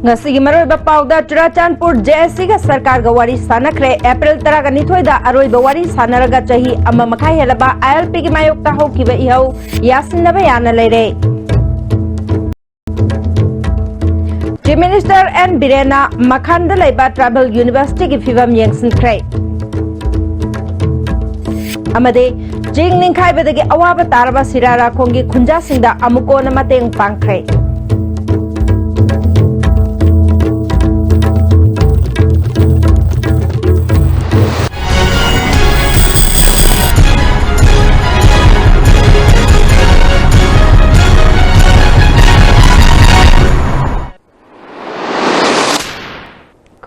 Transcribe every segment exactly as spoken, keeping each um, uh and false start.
ꯉꯁꯤꯒꯤ ꯃꯔꯨꯑꯣꯏꯕ ꯄꯥꯎꯗ ꯆꯨꯔꯥꯆꯥꯟꯄꯨꯔ ꯖꯦ ꯑꯦꯁ ꯁꯤꯒ ꯁꯔꯀꯥꯔꯒ ꯋꯥꯔꯤ ꯁꯥꯟꯅꯈ꯭ꯔꯦ꯫ ꯑꯦꯄ꯭ꯔꯤꯜ ꯇꯔꯥꯒ ꯅꯤꯊꯣꯏꯗ ꯑꯔꯣꯏꯕ ꯋꯥꯔꯤ ꯁꯥꯟꯅꯔꯒ ꯆꯍꯤ ꯑꯃ ꯃꯈꯥꯏ ꯍꯦꯜꯂꯕ ꯑꯥꯏ ꯑꯦꯜ ꯄꯤꯒꯤ ꯃꯥꯌꯣꯛꯇ ꯍꯧꯈꯤꯕ ꯏꯍꯧ ꯌꯥꯁꯤꯟꯅꯕ ꯌꯥꯅ ꯂꯩꯔꯦ꯫ ꯆꯤꯐ ꯃꯤꯅꯤꯁꯇꯔ ꯑꯦꯟ ꯕꯤꯔꯦꯟꯅ ꯃꯈꯥꯟꯗ ꯂꯩꯕ ꯇ꯭ꯔꯥꯏꯕꯦꯜ ꯌꯨꯅꯤꯚꯔꯁꯤꯇꯤꯒꯤ ꯐꯤꯕꯝ ꯌꯦꯡꯁꯤꯟꯈ꯭ꯔꯦ꯫ ꯑꯃꯗꯤ ꯆꯤꯡ ꯅꯤꯡꯈꯥꯏꯕꯗꯒꯤ ꯑꯋꯥꯕ ꯇꯥꯔꯕ ꯁꯤꯔꯥꯔꯥꯈꯣꯡꯒꯤ ꯈꯨꯟꯖꯥꯁꯤꯡꯗ ꯑꯃꯨꯛ ꯀꯣꯟꯅ ꯃꯇꯦꯡ ꯄꯥꯡꯈ꯭ꯔꯦ꯫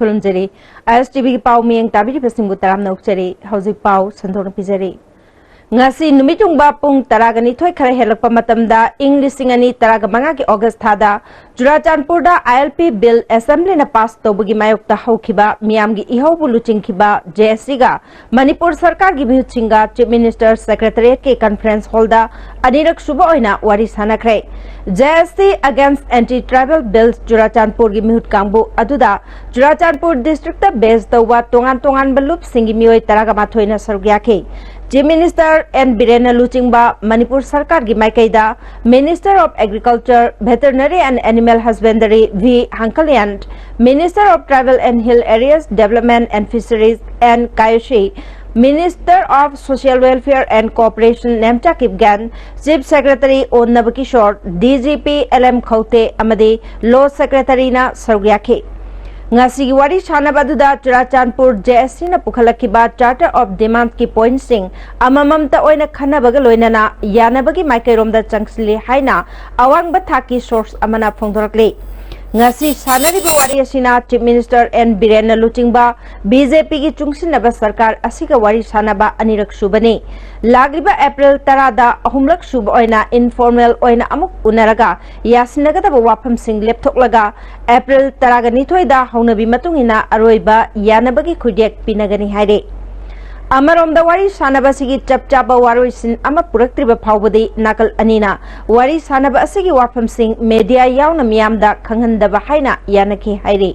ꯈꯨꯔꯨꯝꯖꯔꯤ꯫ ꯑꯥꯏ ꯑꯦꯁ ꯇꯤ ꯚꯤꯒꯤ ꯄꯥꯎ ꯃꯤꯠꯌꯦꯡ ꯇꯥꯕꯤꯔꯤꯕꯁꯤꯡꯕꯨ ꯇꯔꯥꯝꯅ ꯑꯣꯛꯆꯔꯤ꯫ ꯍꯧꯖꯤꯛ ꯄꯥꯎ ꯁꯟꯗꯣꯛꯅ ꯄꯤꯖꯔꯤ꯫ ꯉꯁꯤ ꯅꯨꯃꯤꯠ ꯌꯨꯡꯕ ꯄꯨꯡ ꯇꯔꯥꯒ ꯅꯤꯊꯣꯏ ꯈꯔ ꯍꯦꯜꯂꯛꯄ ꯃꯇꯝꯗ ꯏꯪ ꯂꯤꯁꯤꯡ ꯑꯅꯤ ꯇꯔꯥꯒ ꯃꯉꯥꯒꯤ ꯑꯣꯒꯁ ꯊꯥꯗ ꯆꯨꯔꯥꯆꯥꯟꯄꯨꯔꯗ ꯑꯥꯏ ꯑꯦꯜ ꯄꯤ ꯕꯤꯜ ꯑꯦꯁꯦꯝꯕ꯭ꯂꯤꯅ ꯄꯥꯁ ꯇꯧꯕꯒꯤ ꯃꯥꯌꯣꯛꯇ ꯍꯧꯈꯤꯕ ꯃꯤꯌꯥꯝꯒꯤ ꯏꯍꯧꯕꯨ ꯂꯨꯆꯤꯡꯈꯤꯕ ꯖꯦ ꯑꯦꯁ ꯁꯤꯒ ꯃꯅꯤꯄꯨꯔ ꯁꯔꯀꯥꯔꯒꯤ ꯃꯤꯍꯨꯠꯁꯤꯡꯒ ꯆꯤꯐ ꯃꯤꯅꯤꯁꯇꯔ ꯁꯦꯀ꯭ꯔꯦꯇꯔꯤꯌꯦꯠꯀꯤ ꯀꯟꯐꯔꯦꯟꯁ ꯍꯣꯜꯗ ꯑꯅꯤꯔꯛ ꯁꯨꯕ ꯑꯣꯏꯅ ꯋꯥꯔꯤ ꯁꯥꯟꯅꯈ꯭ꯔꯦ꯫ J S C against anti tribal bills ꯆꯨꯔꯥꯆꯥꯟꯄꯨꯔꯒꯤ ꯃꯤꯍꯨꯠ ꯀꯥꯡꯕꯨ ꯑꯗꯨꯗ ꯆꯨꯔꯥꯆꯥꯟꯄꯨꯔ ꯗꯤꯁꯇ꯭ꯔꯤꯛꯇ ꯕꯦꯁ ꯇꯧꯕ ꯇꯣꯉꯥꯟ ꯇꯣꯉꯥꯟꯕ ꯂꯨꯞꯁꯤꯡꯒꯤ ꯃꯤꯑꯣꯏ ꯇꯔꯥꯒ ꯃꯥꯊꯣꯏꯅ ꯁꯔꯨꯛ ꯌꯥꯈꯤ꯫ ꯆꯤꯐ ꯃꯤꯅꯤꯁꯇꯔ ꯑꯦꯟ ꯕꯤꯔꯦꯟꯅ ꯂꯨꯆꯤꯡꯕ ꯃꯅꯤꯄꯨꯔ ꯁꯔꯀꯥꯔꯒꯤ ꯃꯥꯏꯀꯩꯗ Minister of Agriculture, Veterinary and Animal Husbandary V Hangkalian, Minister of Tribal and Hill Areas Development and Fisheries N Kayoshi, Minister of Social Welfare and Cooperation Nemcha Kipgen, Chief Secretary O Nabakishore, D G P L M Khoute ꯑꯃꯗꯤ Law Secretaryꯅ ꯁꯔꯨꯛ ꯌꯥꯈꯤ꯫ ꯉꯁꯤꯒꯤ ꯋꯥꯔꯤ ꯁꯥꯟꯅꯕ ꯑꯗꯨꯗ Churachandpur J ꯑꯦꯁ ꯁꯤꯅ ꯄꯨꯈꯠꯂꯛꯈꯤꯕ Charter of Demandsꯀꯤ pointꯁꯤꯡ ꯑꯃꯃꯝꯇ ꯑꯣꯏꯅ ꯈꯟꯅꯕꯒ ꯂꯣꯏꯅꯅ ꯌꯥꯅꯕꯒꯤ ꯃꯥꯏꯀꯩꯔꯣꯝꯗ ꯆꯪꯁꯤꯜꯂꯤ ꯍꯥꯏꯅ ꯑꯋꯥꯡꯕ ꯊꯥꯛꯀꯤ source ꯑꯃꯅ ꯐꯣꯡꯗꯣꯔꯛꯂꯤ꯫ ꯉꯁꯤ ꯁꯥꯟꯅꯔꯤꯕ ꯋꯥꯔꯤ ꯑꯁꯤꯅ Chief Minister N ꯕꯤꯔꯦꯟꯅ ꯂꯨꯆꯤꯡꯕ B J Pꯒꯤ ꯆꯨꯡꯁꯤꯟꯅꯕ ꯁꯔꯀꯥꯔ ꯑꯁꯤꯒ ꯋꯥꯔꯤ ꯁꯥꯟꯅꯕ ꯑꯅꯤꯔꯛ ꯁꯨꯕꯅꯤ꯫ ꯂꯥꯛꯂꯤꯕ ꯑꯦꯄ꯭ꯔꯤꯜ ꯇꯔꯥꯗ ꯑꯍꯨꯝꯂꯛ ꯁꯨꯕ ꯑꯣꯏꯅ informal ꯑꯣꯏꯅ ꯑꯃꯨꯛ ꯎꯅꯔꯒ ꯌꯥꯁꯤꯟꯅꯒꯗꯕ ꯋꯥꯐꯝꯁꯤꯡ ꯂꯦꯞꯊꯣꯛꯂꯒ ꯑꯦꯄ꯭ꯔꯤꯜ ꯇꯔꯥꯒ ꯅꯤꯊꯣꯏꯗ ꯍꯧꯅꯕꯤ ꯃꯇꯨꯡ ꯏꯟꯅ ꯑꯔꯣꯏꯕ ꯌꯥꯅꯕꯒꯤ ꯈꯨꯠꯌꯦꯛ ꯄꯤꯅꯒꯅꯤ ꯍꯥꯏꯔꯤ꯫ ꯑꯃꯔꯣꯝꯗ, ꯋꯥꯔꯤ ꯁꯥꯟꯅꯕ ꯑꯁꯤꯒꯤ ꯆꯞ ꯆꯥꯕ ꯋꯥꯔꯣꯏꯁꯤꯟ ꯑꯃ ꯄꯨꯔꯛꯇ꯭ꯔꯤꯕ ꯐꯥꯎꯕꯗꯤ ꯅꯥꯀꯜ ꯑꯅꯤꯅ ꯋꯥꯔꯤ ꯁꯥꯟꯅꯕ ꯑꯁꯤꯒꯤ ꯋꯥꯐꯝꯁꯤꯡ media ꯌꯥꯎꯅ ꯃꯤꯌꯥꯝꯗ ꯈꯪꯍꯟꯗꯕ ꯍꯥꯏꯅ ꯌꯥꯅꯈꯤ ꯍꯥꯏꯔꯤ꯫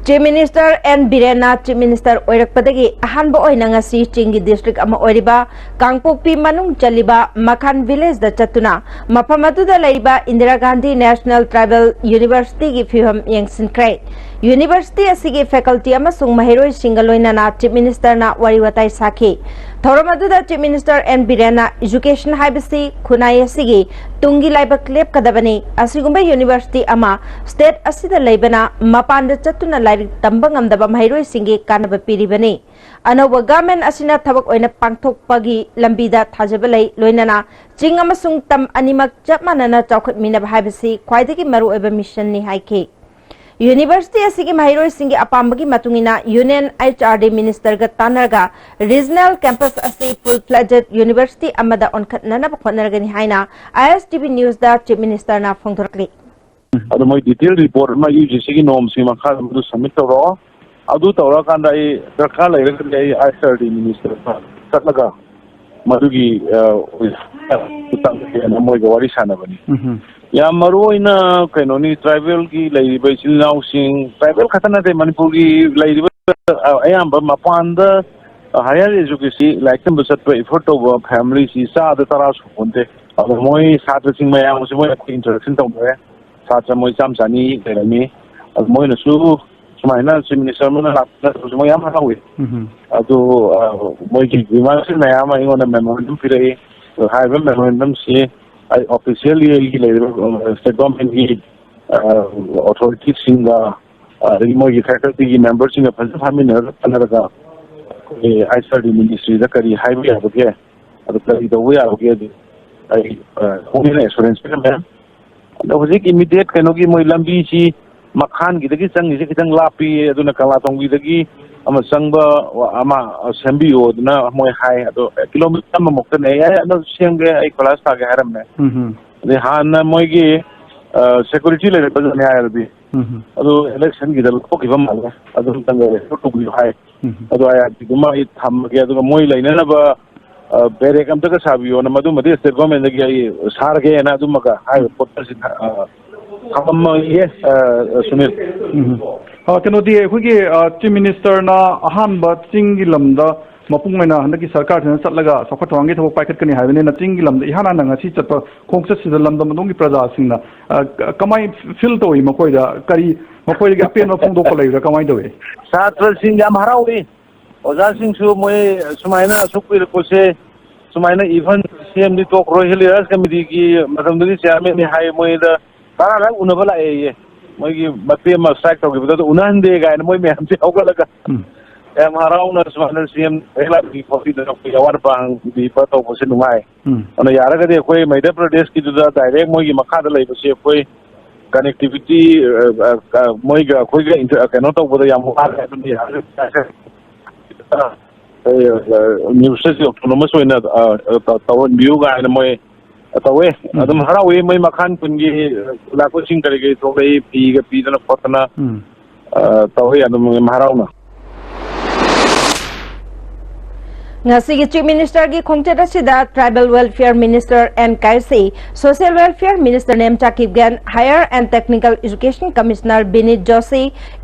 Chief Minister N ꯕꯤꯔꯦꯟꯅ Chief Minister ꯑꯣꯏꯔꯛꯄꯗꯒꯤ ꯑꯍꯥꯟꯕ ꯑꯣꯏꯅ ꯉꯁꯤ ꯆꯤꯡꯒꯤ district ꯑꯃ ꯑꯣꯏꯔꯤꯕ ꯀꯥꯡꯄꯣꯛꯄꯤ ꯃꯅꯨꯡ ꯆꯜꯂꯤꯕ ꯃꯈꯥꯟ villageꯗ ꯆꯠꯇꯨꯅ ꯃꯐꯝ ꯑꯗꯨꯗ ꯂꯩꯔꯤꯕ ꯏꯟꯗꯤꯔꯥ ꯒꯥꯟꯙꯤ National Tribal Universityꯒꯤ ꯐꯤꯕꯝ ꯌꯦꯡꯁꯤꯟꯈ꯭ꯔꯦ꯫ University ꯑꯁꯤꯒꯤ faculty ꯑꯃꯁꯨꯡ ꯃꯍꯩꯔꯣꯏꯁꯤꯡꯒ ꯂꯣꯏꯅꯅ Chief Ministerꯅ ꯋꯥꯔꯤ ꯋꯥꯇꯥꯏ ꯁꯥꯈꯤ꯫ ꯊꯧꯔꯝ ꯑꯗꯨꯗ Chief Minister N ꯕꯤꯔꯦꯟꯅ education ꯍꯥꯏꯕꯁꯤ ꯈꯨꯟꯅꯥꯏ ꯑꯁꯤꯒꯤ ꯇꯨꯡꯒꯤ ꯂꯥꯏꯕꯛ ꯂꯦꯞꯀꯗꯕꯅꯤ꯫ ꯑꯁꯤꯒꯨꯝꯕ university ꯑꯃ state ꯑꯁꯤꯗ ꯂꯩꯕꯅ ꯃꯄꯥꯟꯗ ꯆꯠꯇꯨꯅ ꯂꯥꯏꯔꯤꯛ ꯇꯝꯕ ꯉꯝꯗꯕ ꯃꯍꯩꯔꯣꯏꯁꯤꯡꯒꯤ ꯀꯥꯟꯅꯕ ꯄꯤꯔꯤꯕꯅꯤ꯫ ꯑꯅꯧꯕ government ꯑꯁꯤꯅ ꯊꯕꯛ ꯑꯣꯏꯅ ꯄꯥꯡꯊꯣꯛꯄꯒꯤ ꯂꯝꯕꯤꯗ ꯊꯥꯖꯕ ꯂꯩ, ꯂꯣꯏꯅꯅ ꯆꯤꯡ ꯑꯃꯁꯨꯡ ꯇꯝ ꯑꯅꯤꯃꯛ ꯆꯞ ꯃꯥꯟꯅꯅ ꯆꯥꯎꯈꯠꯃꯤꯟꯅꯕ ꯍꯥꯏꯕꯁꯤ ꯈ꯭ꯋꯥꯏꯗꯒꯤ ꯃꯔꯨꯑꯣꯏꯕ missionꯅꯤ ꯍꯥꯏꯈꯤ꯫ University ꯑꯁꯤꯒꯤ ꯃꯍꯩꯔꯣꯏꯁꯤꯡꯒꯤ ꯑꯄꯥꯝꯕꯒꯤ ꯃꯇꯨꯡ ꯏꯟꯅ Union H R D Ministerꯒ ꯇꯥꯟꯅꯔꯒ regional campus ꯑꯁꯤ full-fledged university ꯑꯃꯗ ꯑꯣꯟꯈꯠꯅꯅꯕ ꯍꯣꯠꯅꯔꯒꯅꯤ ꯍꯥꯏꯅ I S T V Newsꯗ Chief Ministerꯅ ꯐꯣꯡꯗꯣꯔꯛꯂꯤ꯫ ꯑꯗꯣ ꯃꯣꯏ detail report ꯑꯃ UGCꯒꯤ normsꯀꯤ ꯃꯈꯥꯗ ꯃꯗꯨ submit ꯇꯧꯔꯛꯑꯣ꯫ ꯑꯗꯨ ꯇꯧꯔꯛꯑꯀꯥꯟꯗ ꯑꯩ ꯗꯔꯀꯥꯔ ꯂꯩꯔꯒꯗꯤ ꯑꯩ H R D Ministerꯗ ꯆꯠꯂꯒ ꯃꯗꯨꯒꯤ, ꯑ, ꯃꯇꯥꯡꯗ ꯃꯣꯏꯒ ꯋꯥꯔꯤ ꯁꯥꯟꯅꯕꯅꯤ꯫ ꯎꯝ꯫ ꯌꯥꯝ ꯃꯔꯨ ꯑꯣꯏꯅ ꯀꯩꯅꯣꯅꯤ, tribalꯒꯤ ꯂꯩꯔꯤꯕ ꯏꯆꯤꯜ ꯏꯅꯥꯎꯁꯤꯡ, tribal ꯈꯛꯇ ꯅꯠꯇꯦ, ꯃꯅꯤꯄꯨꯔꯒꯤ ꯂꯩꯔꯤꯕ, ꯑ, ꯑꯌꯥꯝꯕ ꯃꯄꯥꯟꯗ, ꯑ, higher educationꯁꯤ ꯂꯥꯏꯔꯤꯛ ꯇꯝꯕ ꯆꯠꯄ effort ꯇꯧꯕ familyꯁꯤ ꯆꯥꯗ ꯇꯔꯥ ꯁꯨꯄꯣꯟꯇꯦ꯫ ꯑꯗꯣ ꯃꯣꯏ ꯁꯥꯇ꯭ꯔꯁꯤꯡ ꯃꯌꯥꯝ ꯑꯁꯤ ꯃꯣꯏ introduction ꯇꯧꯅꯔꯦ꯫ ꯁꯥꯇ꯭ꯔ ꯃꯣꯏ ꯆꯥꯝ ꯆꯥꯅꯤ ꯂꯩꯔꯝꯃꯤ꯫ ꯑꯗꯨ ꯃꯣꯏꯅꯁꯨ ꯁꯨꯃꯥꯏꯅ Chief Minister ꯑꯃꯅ ꯂꯥꯛꯄꯗꯁꯨ ꯃꯣꯏ ꯌꯥꯝ ꯍꯔꯥꯎꯏ꯫ ꯎꯝ꯫ ꯑꯗꯨ, ꯑ, ꯃꯣꯏꯒꯤ remarks ꯃꯌꯥꯝ ꯑꯃ ꯑꯩꯉꯣꯟꯗ memorandum ꯄꯤꯔꯛꯏ꯫ ꯑꯗꯣ ꯍꯥꯏꯔꯤꯕ memorandumꯁꯤ ꯑꯩ officially ꯑꯩꯒꯤ ꯂꯩꯔꯤꯕ, ꯑ, state governmentꯀꯤ, ꯑ, authorityꯁꯤꯡꯒ, ꯑ, ꯑꯗꯒꯤ ꯃꯣꯏꯒꯤ facultyꯒꯤ memberꯁꯤꯡꯒ ꯐꯖꯅ ꯐꯝꯃꯤꯟꯅꯔꯒ ꯈꯟꯅꯔꯒ ꯑꯩꯈꯣꯏꯒꯤ H R D Ministryꯗ ꯀꯔꯤ ꯍꯥꯏꯕ ꯌꯥꯕꯒꯦ, ꯑꯗꯨ ꯀꯔꯤ ꯇꯧꯕ ꯌꯥꯕꯒꯦ, ꯑꯗꯨ ꯑꯩ, ꯑ, ꯍꯣꯡꯉꯦꯅ assurance ꯄꯤꯔꯝꯃꯦ꯫ ꯑꯗꯣ ꯍꯧꯖꯤꯛ immediate ꯀꯩꯅꯣꯒꯤ ꯃꯣꯏ ꯂꯝꯕꯤꯁꯤ ꯃꯈꯥꯟꯒꯤꯗꯒꯤ ꯆꯪꯉꯤꯁꯦ ꯈꯤꯇꯪ ꯂꯥꯞꯄꯤ, ꯑꯗꯨꯅ ꯀꯪꯂꯥꯇꯣꯡꯕꯤꯗꯒꯤ ꯑꯃ ꯆꯪꯕ ꯑꯃ ꯁꯦꯝꯕꯤꯌꯣ ꯑꯗꯨꯅ ꯃꯣꯏ ꯍꯥꯏ꯫ ꯑꯗꯣ kilometre ꯑꯃꯃꯨꯛꯇꯅꯦ, "ꯌꯥꯏ, ꯑꯗꯨ ꯁꯦꯝꯒꯦ, ꯑꯩ ꯀꯣꯏꯂꯥꯁ ꯊꯥꯒꯦ" ꯍꯥꯏꯔꯝꯃꯦ꯫ ꯎꯝ ꯍꯝ꯫ ꯑꯗꯩ ꯍꯥꯟꯅ ꯃꯣꯏꯒꯤ, ꯑ, security ꯂꯩꯔꯛꯄꯗꯨꯅꯦ ꯍꯥꯏꯔꯗꯤ ꯎꯝ꯫ ꯑꯗꯨ ꯏꯂꯦꯛꯁꯟꯒꯤꯗ ꯂꯧꯊꯣꯛꯈꯤꯕ ꯃꯥꯜꯂꯦ꯫ ꯑꯗꯨꯝꯇꯪꯒ ꯔꯦꯁꯇꯣꯔ ꯇꯧꯕꯤꯌꯨ ꯍꯥꯏ꯫ ꯎꯝ꯫ ꯑꯗꯨ ꯑꯥꯏ ꯑꯥꯔ ꯄꯤꯗꯨꯃ ꯑꯩ ꯊꯝꯃꯒꯦ, ꯑꯗꯨꯒ ꯃꯣꯏ ꯂꯩꯅꯅꯕ, ꯑ, ꯕꯦꯔꯦꯛ ꯑꯝꯇꯒ ꯁꯥꯕꯤꯌꯣꯅ, ꯃꯗꯨꯃꯗꯤ ꯁ꯭ꯇꯦꯠ ꯒꯣꯔꯃꯦꯟꯗꯒꯤ ꯑꯩ ꯁꯥꯔꯒꯦꯅ ꯑꯗꯨꯃꯒ ꯍꯥꯏꯔꯤꯕ ꯄꯣꯠ ꯑꯁꯤ ꯊ-, ꯑ, ꯊꯝꯃꯝꯃꯒꯦ, ꯑ, ꯁꯨꯅꯤꯜ꯫ ꯎꯝ꯫ ꯑ, ꯀꯩꯅꯣꯗꯤ ꯑꯩꯈꯣꯏꯒꯤ, ꯑ, ꯆꯤꯐ ꯃꯤꯅꯤꯁꯇꯔꯅ ꯑꯍꯥꯟꯕ ꯆꯤꯡꯒꯤ ꯂꯝꯗ ꯃꯄꯨꯡ ꯑꯣꯏꯅ ꯍꯟꯗꯛꯀꯤ ꯁꯔꯀꯥꯔꯁꯤꯅ ꯆꯠꯂꯒ ꯆꯥꯎꯈꯠ ꯊꯧꯔꯥꯡꯒꯤ ꯊꯕꯛ ꯄꯥꯏꯈꯠꯀꯅꯤ ꯍꯥꯏꯕꯅꯤꯅ, ꯆꯤꯡꯒꯤ ꯂꯝꯗ ꯏꯍꯥꯟ ꯍꯥꯟꯅ ꯉꯁꯤ ꯆꯠꯄ ꯈꯣꯡꯆꯠꯁꯤꯗ ꯂꯝꯗꯝ ꯑꯗꯣꯝꯒꯤ ꯄ꯭ꯔꯖꯥꯁꯤꯡꯅ, ꯑ, ꯀ-, ꯀꯃꯥꯏ ꯐꯤꯜ ꯇꯧꯏ? ꯃꯈꯣꯏꯗ ꯀꯔꯤ, ꯃꯈꯣꯏꯗꯒꯤ ꯑꯄꯦꯟꯕ ꯐꯣꯡꯗꯣꯛꯄ ꯂꯩꯕ꯭ꯔꯥ? ꯀꯃꯥꯏꯅ ꯇꯧꯏ? ꯁꯥꯇ꯭ꯔꯁꯤꯡ ꯌꯥꯝ ꯍꯔꯥꯎꯏ꯫ ꯑꯣꯖꯥꯁꯤꯡꯁꯨ ꯃꯣꯏ ꯁꯨꯃꯥꯏꯅ ꯑꯁꯨꯛ ꯀꯨꯏꯔꯛꯄꯁꯦ, ꯁꯨꯃꯥꯏꯅ even ꯁꯤ ꯑꯦꯝꯗꯤ ꯇꯣꯛꯈ꯭ꯔꯣ, ꯍꯤꯜ ꯑꯦꯔꯤꯌꯥꯁ ꯀꯃꯤꯇꯤꯒꯤ ꯃꯇꯝꯗꯨꯗꯤ ꯆꯤꯌꯥꯔꯃꯦꯟꯅꯤ ꯍꯥꯏ, ꯃꯣꯏꯗ ꯇꯔꯥ ꯂꯥꯛ ꯎꯅꯕ ꯂꯥꯛꯑꯦꯌꯦ꯫ ꯃꯣꯏꯒꯤ ꯃꯇꯦꯛ ꯑꯃ ꯁ꯭ꯇ꯭ꯔꯥꯏꯛ ꯇꯧꯈꯤꯕꯗꯣ ꯑꯗꯨ ꯎꯅꯍꯟꯗꯦ ꯀꯥꯏꯅ ꯃꯣꯏ ꯃꯌꯥꯝꯁꯦ ꯍꯧꯒꯠꯂꯒ ꯎꯝ꯫ ꯌꯥꯝ ꯍꯔꯥꯎꯅ ꯁꯨꯃꯥꯏꯅ ꯁꯤ ꯑꯦꯝ ꯍꯦꯛ ꯂꯥꯛꯄꯤ ꯈꯣꯠꯄꯤꯗꯅ ꯑꯩꯈꯣꯏꯒꯤ ꯑꯋꯥꯠ ꯑꯄꯥ ꯍꯪꯕꯤꯕ ꯇꯧꯕꯁꯦ ꯅꯨꯡꯉꯥꯏ꯫ ꯎꯝ꯫ ꯑꯗꯨꯅ ꯌꯥꯔꯒꯗꯤ ꯑꯩꯈꯣꯏ ꯃꯙ꯭ꯌ ꯄ꯭ꯔꯗꯦꯁꯀꯤꯗꯨꯗ ꯗꯥꯏꯔꯦꯛ ꯃꯣꯏꯒꯤ ꯃꯈꯥꯗ ꯂꯩꯕꯁꯦ ꯑꯩꯈꯣꯏ ꯀꯅꯦꯛꯇꯤꯚꯤꯇꯤ, ꯑ, ꯑ, ꯑ, ꯃꯣꯏꯒ ꯑꯩꯈꯣꯏꯒ ꯏꯟꯇ-, ꯀꯩꯅꯣ ꯇꯧꯕꯗ ꯌꯥꯝ ꯋꯥꯔꯦ꯫ ꯑꯗꯨꯅ ꯌꯥꯔꯒꯗꯤ ꯅ꯭ꯌꯨꯁꯇꯁꯨ ꯑꯣꯇꯣꯅꯣꯃꯁ ꯑꯣꯏꯅ, ꯑ, ꯑ, ꯇꯧ-, ꯇꯧꯍꯟꯕꯤꯌꯨ ꯀꯥꯏꯅ ꯃꯣꯏ ꯇꯧꯋꯦ꯫ ꯎꯝ꯫ ꯑꯗꯨꯝ ꯍꯔꯥꯎꯋꯦ꯫ ꯃꯣꯏ ꯃꯈꯥꯟ ꯀꯨꯟꯒꯤ ꯂꯥꯛꯄꯁꯤꯡ ꯀꯔꯤ ꯀꯔꯤ ꯊꯣꯛꯂꯛꯏ, ꯐꯤꯒ ꯄꯤꯗꯅ ꯈꯣꯠꯇꯅ, ꯎꯝ꯫ ꯑ, ꯇꯧꯋꯦ ꯑꯗꯨꯝ ꯍꯔꯥꯎꯅ꯫ ꯉꯁꯤꯒꯤ ꯆꯤꯐ ꯃꯤꯅꯤꯁꯇꯔꯒꯤ ꯈꯣꯡꯆꯠ ꯑꯁꯤꯗ tribal welfare minister N Kaisii, social welfare minister Nemcha Kipgen, higher and technical education commissioner Vineet Joshi,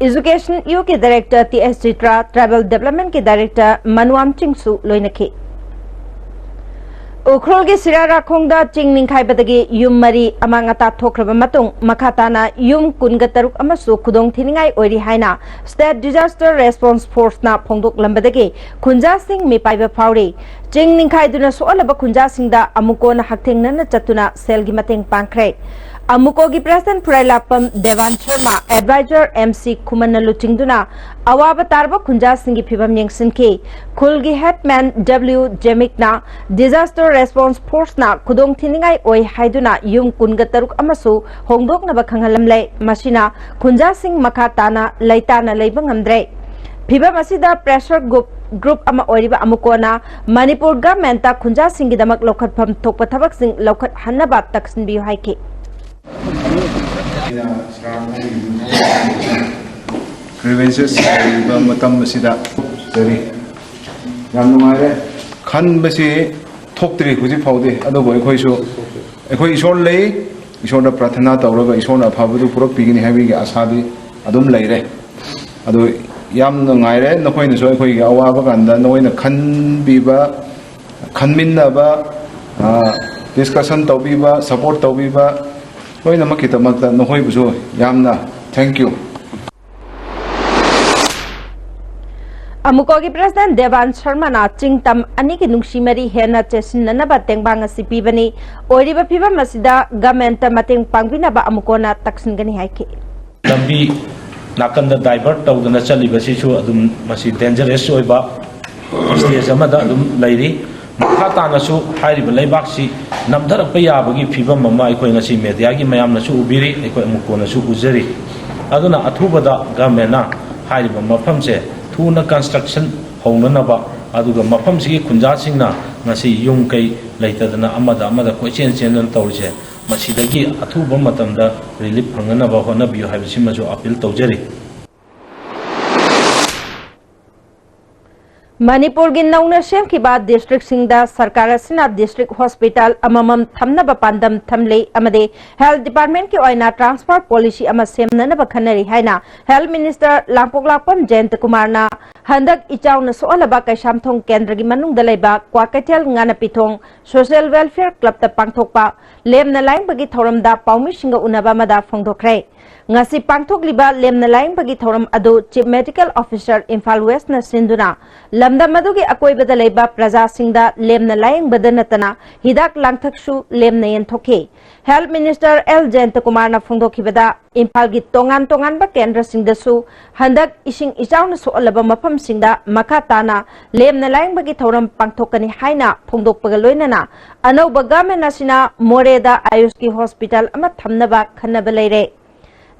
education ꯌꯨꯒꯤ director T S Chitra, tribal ꯗꯦꯕꯂꯞꯃꯦꯟꯠꯀꯤ ꯗꯥꯏꯔꯦꯛꯇꯔ ꯃꯅꯨꯑꯥꯝ ꯆꯤꯡꯁꯨ ꯂꯣꯏꯅꯈꯤ꯫ ꯎꯈ꯭ꯔꯨꯜꯒꯤ ꯁꯤꯔꯥꯔꯥꯈꯣꯡꯗ ꯆꯤꯡ ꯅꯤꯡꯈꯥꯏꯕꯗꯒꯤ ꯌꯨꯝ ꯃꯔꯤ ꯑꯃꯥꯡ ꯑꯇꯥ ꯊꯣꯛꯈ꯭ꯔꯕ ꯃꯇꯨꯡ, ꯃꯈꯥ ꯇꯥꯅ ꯌꯨꯝ ꯀꯨꯟꯒ ꯇꯔꯨꯛ ꯑꯃꯁꯨ ꯈꯨꯗꯣꯡ ꯊꯤꯅꯤꯡꯉꯥꯏ ꯑꯣꯏꯔꯤ ꯍꯥꯏꯅ ꯁ꯭ꯇꯦꯠ ꯗꯤꯖꯥꯁꯇꯔ ꯔꯦꯁꯄꯣꯟꯁ ꯐꯣꯔꯁꯅ ꯐꯣꯡꯗꯣꯛꯂꯝꯕꯗꯒꯤ ꯈꯨꯟꯖꯥꯁꯤꯡ ꯃꯤꯄꯥꯏꯕ ꯐꯥꯎꯔꯤ꯫ ꯆꯤꯡ ꯅꯤꯡꯈꯥꯏꯗꯨꯅ ꯁꯣꯛꯍꯜꯂꯕ ꯈꯨꯟꯖꯥꯁꯤꯡꯗ ꯑꯃꯨꯀꯣꯅ ꯍꯛꯊꯦꯡꯅꯅ ꯆꯠꯇꯨꯅ ꯁꯦꯜꯒꯤ ꯃꯇꯦꯡ ꯄꯥꯡꯈ꯭ꯔꯦ꯫ ꯑꯃꯨꯀꯣꯒꯤ president Phurailatpam Deban Sharma, adviser M C ꯈꯨꯃꯟꯅ ꯂꯨꯆꯤꯡꯗꯨꯅ ꯑꯋꯥꯕ ꯇꯥꯔꯕ ꯈꯨꯟꯖꯥꯁꯤꯡꯒꯤ ꯐꯤꯚꯝ ꯌꯦꯡꯁꯤꯟꯈꯤ꯫ ꯈꯨꯜꯒꯤ ꯍꯦꯗꯃꯦꯟ ꯗꯕ꯭ꯂꯤꯎ ꯖꯦꯃꯤꯛꯅ ꯗꯤꯖꯥꯁꯇꯔ ꯔꯦꯁꯄꯣꯟꯁ ꯐꯣꯔꯁꯅ ꯈꯨꯗꯣꯡ ꯊꯤꯅꯤꯡꯉꯥꯏ ꯑꯣꯏ ꯍꯥꯏꯗꯨꯅ ꯌꯨꯝ ꯀꯨꯟꯒ ꯇꯔꯨꯛ ꯑꯃꯁꯨ ꯍꯣꯡꯗꯣꯛꯅꯕ ꯈꯪꯍꯜꯂꯝꯂꯦ꯫ ꯃꯁꯤꯅ ꯈꯨꯟꯖꯥꯁꯤꯡ ꯃꯈꯥ ꯇꯥꯅ ꯂꯩꯇꯥꯅ ꯂꯩꯕ ꯉꯝꯗ꯭ꯔꯦ꯫ ꯐꯤꯚꯝ ꯑꯁꯤꯗ ꯄ꯭ꯔꯦꯁꯔ ꯒ꯭ꯔꯨꯞ, ꯒ꯭ꯔꯨꯞ ꯑꯃ ꯑꯣꯏꯔꯤꯕ ꯑꯃꯨꯀꯣꯅ ꯃꯅꯤꯄꯨꯔ ꯒꯚꯔꯟꯃꯦꯟꯠꯇ ꯈꯨꯟꯖꯥꯁꯤꯡꯒꯤꯗꯃꯛ ꯂꯧꯈꯠꯐꯝ ꯊꯣꯛꯄ ꯊꯕꯛꯁꯤꯡ ꯂꯧꯈꯠꯍꯟꯅꯕ ꯇꯛꯁꯤꯟꯕꯤꯌꯨ ꯍꯥꯏꯈꯤ꯫ Grievances ꯂꯩꯔꯤꯕ ꯃꯇꯝ ꯑꯁꯤꯗ ꯀꯔꯤ ꯌꯥꯝ ꯅꯨꯡꯉꯥꯏꯔꯦ꯫ ꯈꯟꯕꯁꯤ ꯊꯣꯛꯇ꯭ꯔꯤ ꯍꯧꯖꯤꯛ ꯐꯥꯎꯗꯤ, ꯑꯗꯨꯕꯨ ꯑꯩꯈꯣꯏꯁꯨ, ꯑꯩꯈꯣꯏ ꯏꯁꯣꯔ ꯂꯩ, ꯏꯁꯣꯔꯗ ꯄ꯭ꯔꯥꯊꯅꯥ ꯇꯧꯔꯒ ꯏꯁꯣꯔꯅ ꯑꯐꯕꯗꯨ ꯄꯨꯔꯛꯄꯤꯒꯅꯤ ꯍꯥꯏꯕꯒꯤ ꯑꯁꯥꯗꯤ ꯑꯗꯨꯝ ꯂꯩꯔꯦ꯫ ꯑꯗꯨ ꯌꯥꯝ ꯅꯨꯡꯉꯥꯏꯔꯦ, ꯅꯈꯣꯏꯅꯁꯨ ꯑꯩꯈꯣꯏꯒꯤ ꯑꯋꯥꯕ ꯀꯥꯟꯗ ꯅꯈꯣꯏꯅ ꯈꯟꯕꯤꯕ, ꯈꯟꯃꯤꯟꯅꯕ, ꯗꯤꯁꯀꯁꯟ ꯇꯧꯕꯤꯕ, ꯁꯄꯣꯔꯠ ꯇꯧꯕꯤꯕ ꯂꯣꯏꯅꯃꯛꯀꯤꯗꯃꯛꯇ ꯅꯈꯣꯏꯕꯨꯁꯨ ꯌꯥꯝꯅ thank you꯫ ꯑꯃꯨꯀꯣꯒꯤ ꯄ꯭ꯔꯦꯁꯤꯗꯦꯟ ꯗꯦꯕꯥꯟ ꯁꯔꯃꯅ ꯆꯤꯡ ꯇꯝ ꯑꯅꯤꯒꯤ ꯅꯨꯡꯁꯤ ꯃꯔꯤ ꯍꯦꯟꯅ ꯆꯦꯠꯁꯤꯟꯅꯅꯕ ꯇꯦꯡꯕꯥꯡ ꯑꯁꯤ ꯄꯤꯕꯅꯤ꯫ ꯑꯣꯏꯔꯤꯕ ꯐꯤꯕꯝ ꯑꯁꯤꯗ ꯒꯃꯦꯟꯇ ꯃꯇꯦꯡ ꯄꯥꯡꯕꯤꯅꯕ ꯑꯃꯨꯀꯣꯅ ꯇꯛꯁꯤꯟꯒꯅꯤ ꯍꯥꯏꯈꯤ꯫ ꯂꯝꯕꯤ ꯅꯥꯀꯟꯗ ꯗꯥꯏꯚꯔꯠ ꯇꯧꯗꯅ ꯆꯠꯂꯤꯕꯁꯤꯁꯨ ꯑꯗꯨꯝ ꯃꯁꯤ ꯗꯦꯟꯖꯔꯁ ꯑꯣꯏꯕ ꯁ꯭ꯇꯦꯖ ꯑꯃꯗ ꯑꯗꯨꯝ ꯂꯩꯔꯤ꯫ ꯃꯈꯥ ꯇꯥꯅꯁꯨ ꯍꯥꯏꯔꯤꯕ ꯂꯩꯕꯥꯛꯁꯤ ꯅꯝꯊꯔꯛꯄ ꯌꯥꯕꯒꯤ ꯐꯤꯕꯝ ꯑꯃ ꯑꯩꯈꯣꯏ ꯉꯁꯤ ꯃꯦꯗꯤꯌꯥꯒꯤ ꯃꯌꯥꯝꯅꯁꯨ ꯎꯕꯤꯔꯤ, ꯑꯩꯈꯣꯏ ꯑꯃꯨꯛ ꯀꯣꯟꯅꯁꯨ ꯎꯖꯔꯤ꯫ ꯑꯗꯨꯅ ꯑꯊꯨꯕꯗ ꯒꯃꯦꯟꯅ ꯍꯥꯏꯔꯤꯕ ꯃꯐꯝꯁꯦ ꯊꯨꯅ ꯀꯟꯁꯇ꯭ꯔꯛꯁꯟ ꯍꯧꯅꯅꯕ, ꯑꯗꯨꯒ ꯃꯐꯝꯁꯤꯒꯤ ꯈꯨꯟꯖꯥꯁꯤꯡꯅ ꯉꯁꯤ ꯌꯨꯝ ꯀꯩ ꯂꯩꯇꯗꯅ ꯑꯃꯗ ꯑꯃꯗ ꯀꯣꯏꯆꯦꯟ ꯆꯦꯟꯗꯅ ꯇꯧꯔꯤꯁꯦ, ꯃꯁꯤꯗꯒꯤ ꯑꯊꯨꯕ ꯃꯇꯝꯗ ꯔꯤꯂꯤꯐ ꯐꯪꯅꯅꯕ ꯍꯣꯠꯅꯕꯤꯌꯨ ꯍꯥꯏꯕꯁꯤꯃꯁꯨ ꯑꯄꯤꯜ ꯇꯧꯖꯔꯤ꯫ ꯃꯅꯤꯄꯨꯔꯒꯤ ꯅꯧꯅ ꯁꯦꯝꯈꯤꯕ ꯗꯤꯁꯇ꯭ꯔꯤꯛꯁꯤꯡꯗ ꯁꯔꯀꯥꯔ ꯑꯁꯤꯅ ꯗꯤꯁꯇ꯭ꯔꯤꯛ ꯍꯣꯁꯄꯤꯇꯥꯜ ꯑꯃꯃꯝ ꯊꯝꯅꯕ ꯄꯥꯟꯗꯝ ꯊꯝꯂꯤ ꯑꯃꯗꯤ ꯍꯦꯜꯊ ꯗꯤꯄꯥꯔꯠꯃꯦꯟꯠꯀꯤ ꯑꯣꯏꯅ ꯇ꯭ꯔꯥꯟꯁꯐꯔ ꯄꯣꯂꯤꯁꯤ ꯑꯃ ꯁꯦꯝꯅꯅꯕ ꯈꯟꯅꯔꯤ ꯍꯥꯏꯅ ꯍꯦꯜꯊ ꯃꯤꯅꯤꯁꯇꯔ ꯂꯥꯡꯄꯣꯛꯂꯥꯛꯄꯝ ꯖꯌꯟꯇꯀꯨꯃꯥꯔꯅ ꯍꯟꯗꯛ ꯏꯆꯥꯎꯅ ꯁꯣꯛꯍꯜꯂꯕ ꯀꯩꯁꯥꯝꯊꯣꯡ ꯀꯦꯟꯗ꯭ꯔꯒꯤ ꯃꯅꯨꯡꯗ ꯂꯩꯕ ꯀ꯭ꯋꯥꯀꯩꯊꯦꯜ ꯉꯥꯅꯄꯤꯊꯣꯡ ꯁꯣꯁꯤꯌꯦꯜ ꯋꯦꯜꯐꯤꯌꯔ ꯀ꯭ꯂꯕꯇ ꯄꯥꯡꯊꯣꯛꯄ ꯂꯦꯝꯅ ꯂꯥꯌꯦꯡꯕꯒꯤ ꯊꯧꯔꯝꯗ ꯄꯥꯎꯃꯤꯁꯤꯡꯒ ꯎꯅꯕ ꯑꯃꯗ ꯐꯣꯡꯗꯣꯛꯈ꯭ꯔꯦ꯫ ꯉꯁꯤ ꯄꯥꯡꯊꯣꯛꯂꯤꯕ ꯂꯦꯝꯅ ꯂꯥꯌꯦꯡꯕꯒꯤ ꯊꯧꯔꯝ ꯑꯗꯨ ꯆꯤꯐ ꯃꯦꯗꯤꯀꯦꯜ ꯑꯣꯐꯤꯁꯔ ꯏꯝꯐꯥꯜ ꯋꯦꯁ꯭ꯠꯅ ꯁꯤꯟꯗꯨꯅ ꯂꯝꯗꯝ ꯑꯗꯨꯒꯤ ꯑꯀꯣꯏꯕꯗ ꯂꯩꯕ ꯄ꯭ꯔꯖꯥꯁꯤꯡꯗ ꯂꯦꯝꯅ ꯂꯥꯌꯦꯡꯕꯗ ꯅꯠꯇꯅ ꯍꯤꯗꯥꯛ ꯂꯥꯡꯊꯛꯁꯨ ꯂꯦꯝꯅ ꯌꯦꯟꯊꯣꯛꯈꯤ꯫ ꯍꯦꯜꯊ ꯃꯤꯅꯤꯁꯇꯔ ꯑꯦꯜ ꯖꯌꯟꯇꯀꯨꯃꯥꯔꯅ ꯐꯣꯡꯗꯣꯛꯈꯤꯕꯗ, ꯏꯝꯐꯥꯜꯒꯤ ꯇꯣꯉꯥꯟ ꯇꯣꯉꯥꯟꯕ ꯀꯦꯟꯗ꯭ꯔꯁꯤꯡꯗꯁꯨ ꯍꯟꯗꯛ ꯏꯁꯤꯡ ꯏꯆꯥꯎꯅ ꯁꯣꯛꯍꯜꯂꯕ ꯃꯐꯝꯁꯤꯡꯗ ꯃꯈꯥ ꯇꯥꯅ ꯂꯦꯝꯅ ꯂꯥꯌꯦꯡꯕꯒꯤ ꯊꯧꯔꯝ ꯄꯥꯡꯊꯣꯛꯀꯅꯤ ꯍꯥꯏꯅ ꯐꯣꯡꯗꯣꯛꯄꯒ ꯂꯣꯏꯅꯅ ꯑꯅꯧꯕ ꯒꯃꯦꯟ ꯑꯁꯤꯅ ꯃꯣꯔꯦꯗ ꯑꯌꯨꯁꯀꯤ ꯍꯣꯁꯄꯤꯇꯥꯜ ꯑꯃ ꯊꯝꯅꯕ ꯈꯟꯅꯕ ꯂꯩꯔꯦ꯫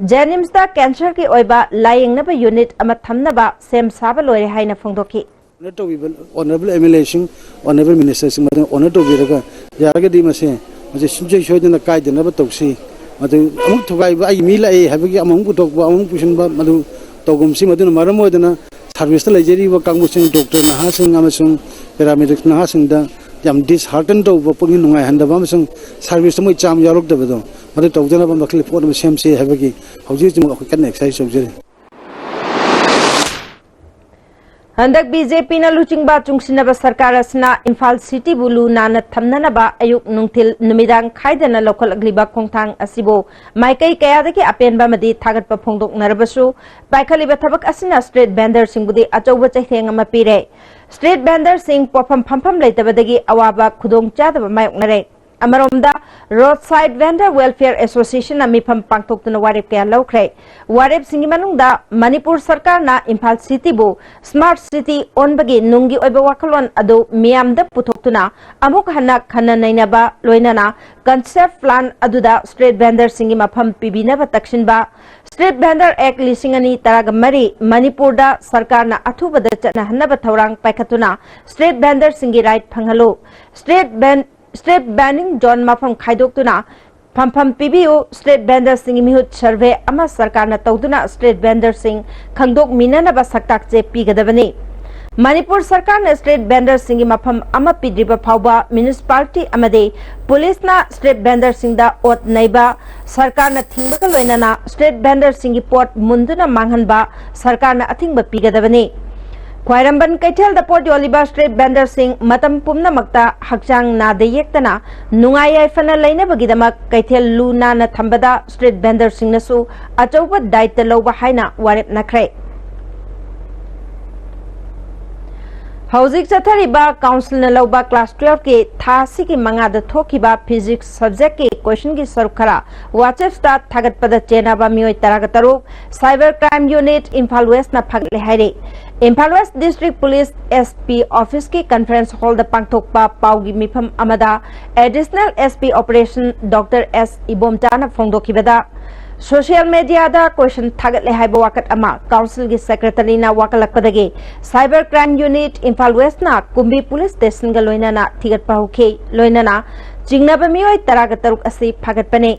ꯖꯦꯅꯤꯝꯁꯇ ꯀꯦꯟꯁꯔꯒꯤ ꯑꯣꯏꯕ ꯂꯥꯌꯦꯡꯅꯕ ꯌꯨꯅꯤꯠ ꯑꯃ ꯊꯝꯅꯕ ꯁꯦꯝ ꯁꯥꯕ ꯂꯣꯏꯔꯦ ꯍꯥꯏꯅ ꯐꯣꯡꯗꯣꯛꯈꯤ꯫ ꯑꯣꯅꯔ ꯇꯧꯕꯤꯕ ꯑꯣꯅꯔꯦꯕꯜ ꯑꯦꯝ ꯑꯦꯜ ꯑꯦꯁꯤꯡ, ꯑꯣꯅꯔꯦꯕꯜ ꯃꯤꯅꯤꯁꯇꯔꯁꯤꯡ ꯃꯗꯨꯅ ꯑꯣꯅꯔ ꯇꯧꯕꯤꯔꯒ ꯌꯥꯔꯒꯗꯤ ꯃꯁꯦ ꯃꯁꯤ ꯁꯨꯡꯁꯣꯏ ꯁꯣꯏꯗꯅ ꯀꯥꯏꯗꯅꯕ ꯇꯧꯁꯤ꯫ ꯃꯗꯨ ꯑꯃꯨꯛ ꯊꯨꯒꯥꯏꯕ, ꯑꯩꯒꯤ ꯃꯤ ꯂꯥꯛꯑꯦ ꯍꯥꯏꯕꯒꯤ ꯑꯃꯃꯨꯛ ꯄꯨꯊꯣꯛꯄ, ꯑꯃꯃꯨꯛ ꯄꯨꯁꯤꯟꯕ, ꯃꯗꯨ ꯇꯧꯒꯨꯝꯁꯤ꯫ ꯃꯗꯨꯅ ꯃꯔꯝ ꯑꯣꯏꯗꯅ ꯁꯥꯔꯚꯤꯁꯇ ꯂꯩꯖꯔꯤꯕ ꯀꯥꯡꯕꯨꯁꯤꯡ, ꯗꯣꯛꯇꯔ ꯅꯍꯥꯁꯤꯡ ꯑꯃꯁꯨꯡ ꯄꯦꯔꯥꯃꯦꯗꯤꯛꯁ ꯅꯍꯥꯁꯤꯡꯗ ꯌꯥꯝ ꯗꯤꯁꯍꯥꯔꯇꯟ ꯇꯧꯕ, ꯄꯨꯛꯅꯤꯡ ꯅꯨꯡꯉꯥꯏꯍꯟꯗꯕ ꯑꯃꯁꯨꯡ ꯁꯥꯔꯚꯤꯁꯁꯇ ꯃꯣꯏ ꯆꯥꯝ ꯌꯥꯎꯔꯛꯇꯕꯗꯣ, ꯃꯗꯨ ꯇꯧꯗꯅꯕ ꯃꯈꯜꯒꯤ ꯄꯣꯠ ꯑꯃ ꯁꯦꯝꯁꯤ ꯍꯥꯏꯕꯒꯤ ꯍꯧꯖꯤꯛ ꯍꯧꯖꯤꯛꯃꯛ ꯑꯩꯈꯣꯏ ꯀꯟꯅ ꯑꯦꯛꯁꯔꯁꯥꯏꯁ ꯇꯧꯖꯔꯤ꯫ ꯍꯟꯗꯛ ꯕꯤ ꯖꯦ ꯄꯤꯅ ꯂꯨꯆꯤꯡꯕ ꯆꯨꯡꯁꯤꯟꯅꯕ ꯁꯔꯀꯥꯔ ꯑꯁꯤꯅ ꯏꯝꯐꯥꯜ ꯁꯤꯇꯤꯕꯨ ꯂꯨ ꯅꯥꯟꯅ ꯊꯝꯅꯅꯕ ꯑꯌꯨꯛ ꯅꯨꯡꯊꯤꯜ ꯅꯨꯃꯤꯗꯥꯡ ꯈꯥꯏꯗꯅ ꯂꯧꯈꯠꯂꯛꯂꯤꯕ ꯈꯣꯡꯊꯥꯡ ꯑꯁꯤꯕꯨ ꯃꯥꯏꯀꯩ ꯀꯌꯥꯗꯒꯤ ꯑꯄꯦꯟꯕ ꯑꯃꯗꯤ ꯊꯥꯒꯠꯄ ꯐꯣꯡꯗꯣꯛꯅꯔꯕꯁꯨ, ꯄꯥꯏꯈꯠꯂꯤꯕ ꯊꯕꯛ ꯑꯁꯤꯅ ꯁ꯭ꯇ꯭ꯔꯤꯠ ꯚꯦꯟꯗꯔꯁꯤꯡꯕꯨꯗꯤ ꯑꯆꯧꯕ ꯆꯩꯊꯦꯡ ꯑꯃ ꯄꯤꯔꯦ꯫ ꯁ꯭ꯇ꯭ꯔꯤꯠ ꯚꯦꯟꯗꯔꯁꯤꯡ ꯄꯣꯠꯐꯝ ꯐꯝꯐꯝ ꯂꯩꯇꯕꯗꯒꯤ ꯑꯋꯥꯕ ꯈꯨꯗꯣꯡꯆꯥꯗꯕ ꯃꯥꯌꯣꯛꯅꯔꯦ꯫ ꯑꯃꯔꯣꯝꯗ, ꯔꯣꯗ ꯁꯥꯏꯗ ꯚꯦꯟꯗꯔ ꯋꯦꯜꯐꯤꯌꯔ ꯑꯦꯁꯣꯁꯤꯌꯦꯁꯟꯅ ꯃꯤꯐꯝ ꯄꯥꯡꯊꯣꯛꯇꯨꯅ ꯋꯥꯔꯦꯞ ꯀꯌꯥ ꯂꯧꯈ꯭ꯔꯦ꯫ ꯋꯥꯔꯦꯞꯁꯤꯡꯒꯤ ꯃꯅꯨꯡꯗ ꯃꯅꯤꯄꯨꯔ ꯁꯔꯀꯥꯔꯅ ꯏꯝꯐꯥꯜ ꯁꯤꯇꯤꯕꯨ ꯁ꯭ꯃꯥꯔꯠ ꯁꯤꯇꯤ ꯑꯣꯟꯕꯒꯤ ꯅꯨꯡꯒꯤ ꯑꯣꯏꯕ ꯋꯥꯈꯜꯂꯣꯟ ꯑꯗꯨ ꯃꯤꯌꯥꯝꯗ ꯄꯨꯊꯣꯛꯇꯨꯅ ꯑꯃꯨꯛ ꯍꯟꯅ ꯈꯟꯅ ꯅꯩꯅꯕ, ꯂꯣꯏꯅꯅ ꯀꯟꯁꯦꯞ ꯄ꯭ꯂꯥꯟ ꯑꯗꯨꯗ ꯁ꯭ꯇ꯭ꯔꯤꯠ ꯚꯦꯟꯗꯔꯁꯤꯡꯒꯤ ꯃꯐꯝ ꯄꯤꯕꯤꯅꯕ ꯇꯛꯁꯤꯟꯕ, ꯁ꯭ꯇ꯭ꯔꯤꯠ ꯚꯦꯟꯗꯔ ꯑꯦꯛ ꯂꯤꯁꯤꯡ ꯑꯅꯤ ꯇꯔꯥꯒ ꯃꯔꯤ ꯃꯅꯤꯄꯨꯔꯗ ꯁꯔꯀꯥꯔꯅ ꯑꯊꯨꯕꯗ ꯆꯠꯅꯍꯟꯅꯕ ꯊꯧꯔꯥꯡ ꯄꯥꯏꯈꯠꯇꯨꯅ ꯁ꯭ꯇ꯭ꯔꯤꯠ ꯚꯦꯟꯗꯔꯁꯤꯡꯒꯤ ꯔꯥꯏꯠ ꯐꯪꯍꯜꯂꯨ, ꯁ꯭ꯇ꯭ꯔꯤꯠ ꯚꯦꯟ ꯁ꯭ꯇ꯭ꯔꯤꯠ ꯚꯦꯟꯗꯤꯡ ꯖꯣꯟ ꯃꯐꯝ ꯈꯥꯏꯗꯣꯛꯇꯨꯅ ꯐꯝꯐꯝ ꯄꯤꯕꯤꯌꯨ, ꯁ꯭ꯇ꯭ꯔꯤꯠ ꯚꯦꯟꯗꯔꯁꯤꯡꯒꯤ ꯃꯤꯍꯨꯠ ꯁꯔꯚꯦ ꯑꯃ ꯁꯔꯀꯥꯔꯅ ꯇꯧꯗꯨꯅ ꯁ꯭ꯇ꯭ꯔꯤꯠ ꯚꯦꯟꯗꯔꯁꯤꯡ ꯈꯪꯗꯣꯛꯃꯤꯟꯅꯅꯕ ꯁꯛꯇꯥꯛ ꯆꯦ ꯄꯤꯒꯗꯕꯅꯤ꯫ ꯃꯅꯤꯄꯨꯔ ꯁꯔꯀꯥꯔꯅ ꯁ꯭ꯇ꯭ꯔꯤꯠ ꯚꯦꯟꯗꯔꯁꯤꯡꯒꯤ ꯃꯐꯝ ꯑꯃ ꯄꯤꯗ꯭ꯔꯤꯕ ꯐꯥꯎꯕ ꯃ꯭ꯌꯨꯅꯤꯁꯤꯄꯥꯂꯤꯇꯤ ꯑꯃꯗꯤ ꯄꯨꯂꯤꯁꯅ ꯁ꯭ꯇ꯭ꯔꯤꯠ ꯚꯦꯟꯗꯔꯁꯤꯡꯗ ꯑꯣꯠ ꯅꯩꯕ, ꯁꯔꯀꯥꯔꯅ ꯊꯤꯡꯕꯒ ꯂꯣꯏꯅꯅ ꯁ꯭ꯇ꯭ꯔꯤꯠ ꯚꯦꯟꯗꯔꯁꯤꯡꯒꯤ ꯄꯣꯠ ꯃꯨꯟꯗꯨꯅ ꯃꯥꯡꯍꯟꯕ ꯁꯔꯀꯥꯔꯅ ꯑꯊꯤꯡꯕ ꯄꯤꯒꯗꯕꯅꯤ꯫ ꯈ꯭ꯋꯥꯏꯔꯝꯕꯟ ꯀꯩꯊꯦꯜꯗ ꯄꯣꯠ ꯌꯣꯜꯂꯤꯕ ꯁ꯭ꯇ꯭ꯔꯤꯠ ꯚꯦꯟꯗꯔꯁꯤꯡ ꯃꯇꯝ ꯄꯨꯝꯅꯃꯛꯇ ꯍꯛꯆꯥꯡ ꯅꯥꯗ ꯌꯦꯛꯇꯅ ꯅꯨꯡꯉꯥꯏ ꯌꯥꯏꯐꯅ ꯂꯩꯅꯕꯒꯤꯗꯃꯛ ꯀꯩꯊꯦꯜ ꯂꯨ ꯅꯥꯟꯅ ꯊꯝꯕꯗ ꯁ꯭ꯇ꯭ꯔꯤꯠ ꯚꯦꯟꯗꯔꯁꯤꯡꯅꯁꯨ ꯑꯆꯧꯕ ꯗꯥꯏꯇ ꯂꯧꯕ ꯍꯥꯏꯅ ꯋꯥꯔꯦꯞꯅꯈ꯭ꯔꯦ꯫ ꯍꯧꯖꯤꯛ ꯆꯠꯊꯔꯤꯕ ꯀꯥꯎꯟꯁꯤꯜꯅ ꯂꯧꯕ ꯀ꯭ꯂꯥꯁ ꯇꯨꯋꯦꯜꯐꯀꯤ ꯊꯥ ꯑꯁꯤꯒꯤ ꯃꯉꯥꯗ ꯊꯣꯛꯈꯤꯕ ꯐꯤꯖꯤꯛꯁ ꯁꯕꯖꯦꯛꯀꯤ ꯀꯣꯏꯁꯟꯒꯤ ꯁꯔꯨꯛ ꯈꯔ WhatsApp-ꯇ ꯊꯥꯒꯠꯄꯗ ꯆꯦꯟꯅꯕ ꯃꯤꯑꯣꯏ ꯇꯔꯥꯒ ꯇꯔꯨꯛ ꯁꯥꯏꯕꯔ ꯀ꯭ꯔꯥꯏꯝ ꯌꯨꯅꯤꯠ ꯏꯝꯐꯥꯜ ꯋꯦꯁꯅ ꯐꯥꯒꯠꯂꯦ ꯍꯥꯏꯔꯤ꯫ Imphal west district police S P office-ꯀꯤ conference hall-ꯗ ꯄꯥꯡꯊꯣꯛꯄ ꯄꯥꯎꯒꯤ ꯃꯤꯐꯝ ꯑꯃꯗ Additional S P Operation Doctor S ꯏꯕꯣꯝꯆꯥꯅ ꯐꯣꯡꯗꯣꯛꯈꯤꯕꯗ, social media-ꯗ ꯀꯣꯏꯁꯟ ꯊꯥꯒꯠꯂꯦ ꯍꯥꯏꯕ ꯋꯥꯀꯠ ꯑꯃ ꯀꯥꯎꯟꯁꯤꯜꯒꯤ ꯁꯦꯀ꯭ꯔꯦꯇꯔꯤꯅ ꯋꯥꯀꯠꯂꯛꯄꯗꯒꯤ ꯁꯥꯏꯕꯔ ꯀ꯭ꯔꯥꯏꯝ ꯌꯨꯅꯤꯠ ꯏꯝꯐꯥꯜ ꯋꯦꯁꯅ ꯀꯨꯝꯕꯤ ꯄꯨꯂꯤꯁ ꯁ꯭ꯇꯦꯁꯟꯒ ꯂꯣꯏꯅꯅ ꯊꯤꯒꯠꯄ ꯍꯧꯈꯤ꯫ ꯂꯣꯏꯅꯅ ꯆꯤꯡꯅꯕ ꯃꯤꯑꯣꯏ ꯇꯔꯥꯒ ꯇꯔꯨꯛ ꯑꯁꯤ ꯐꯥꯒꯠꯄꯅꯤ꯫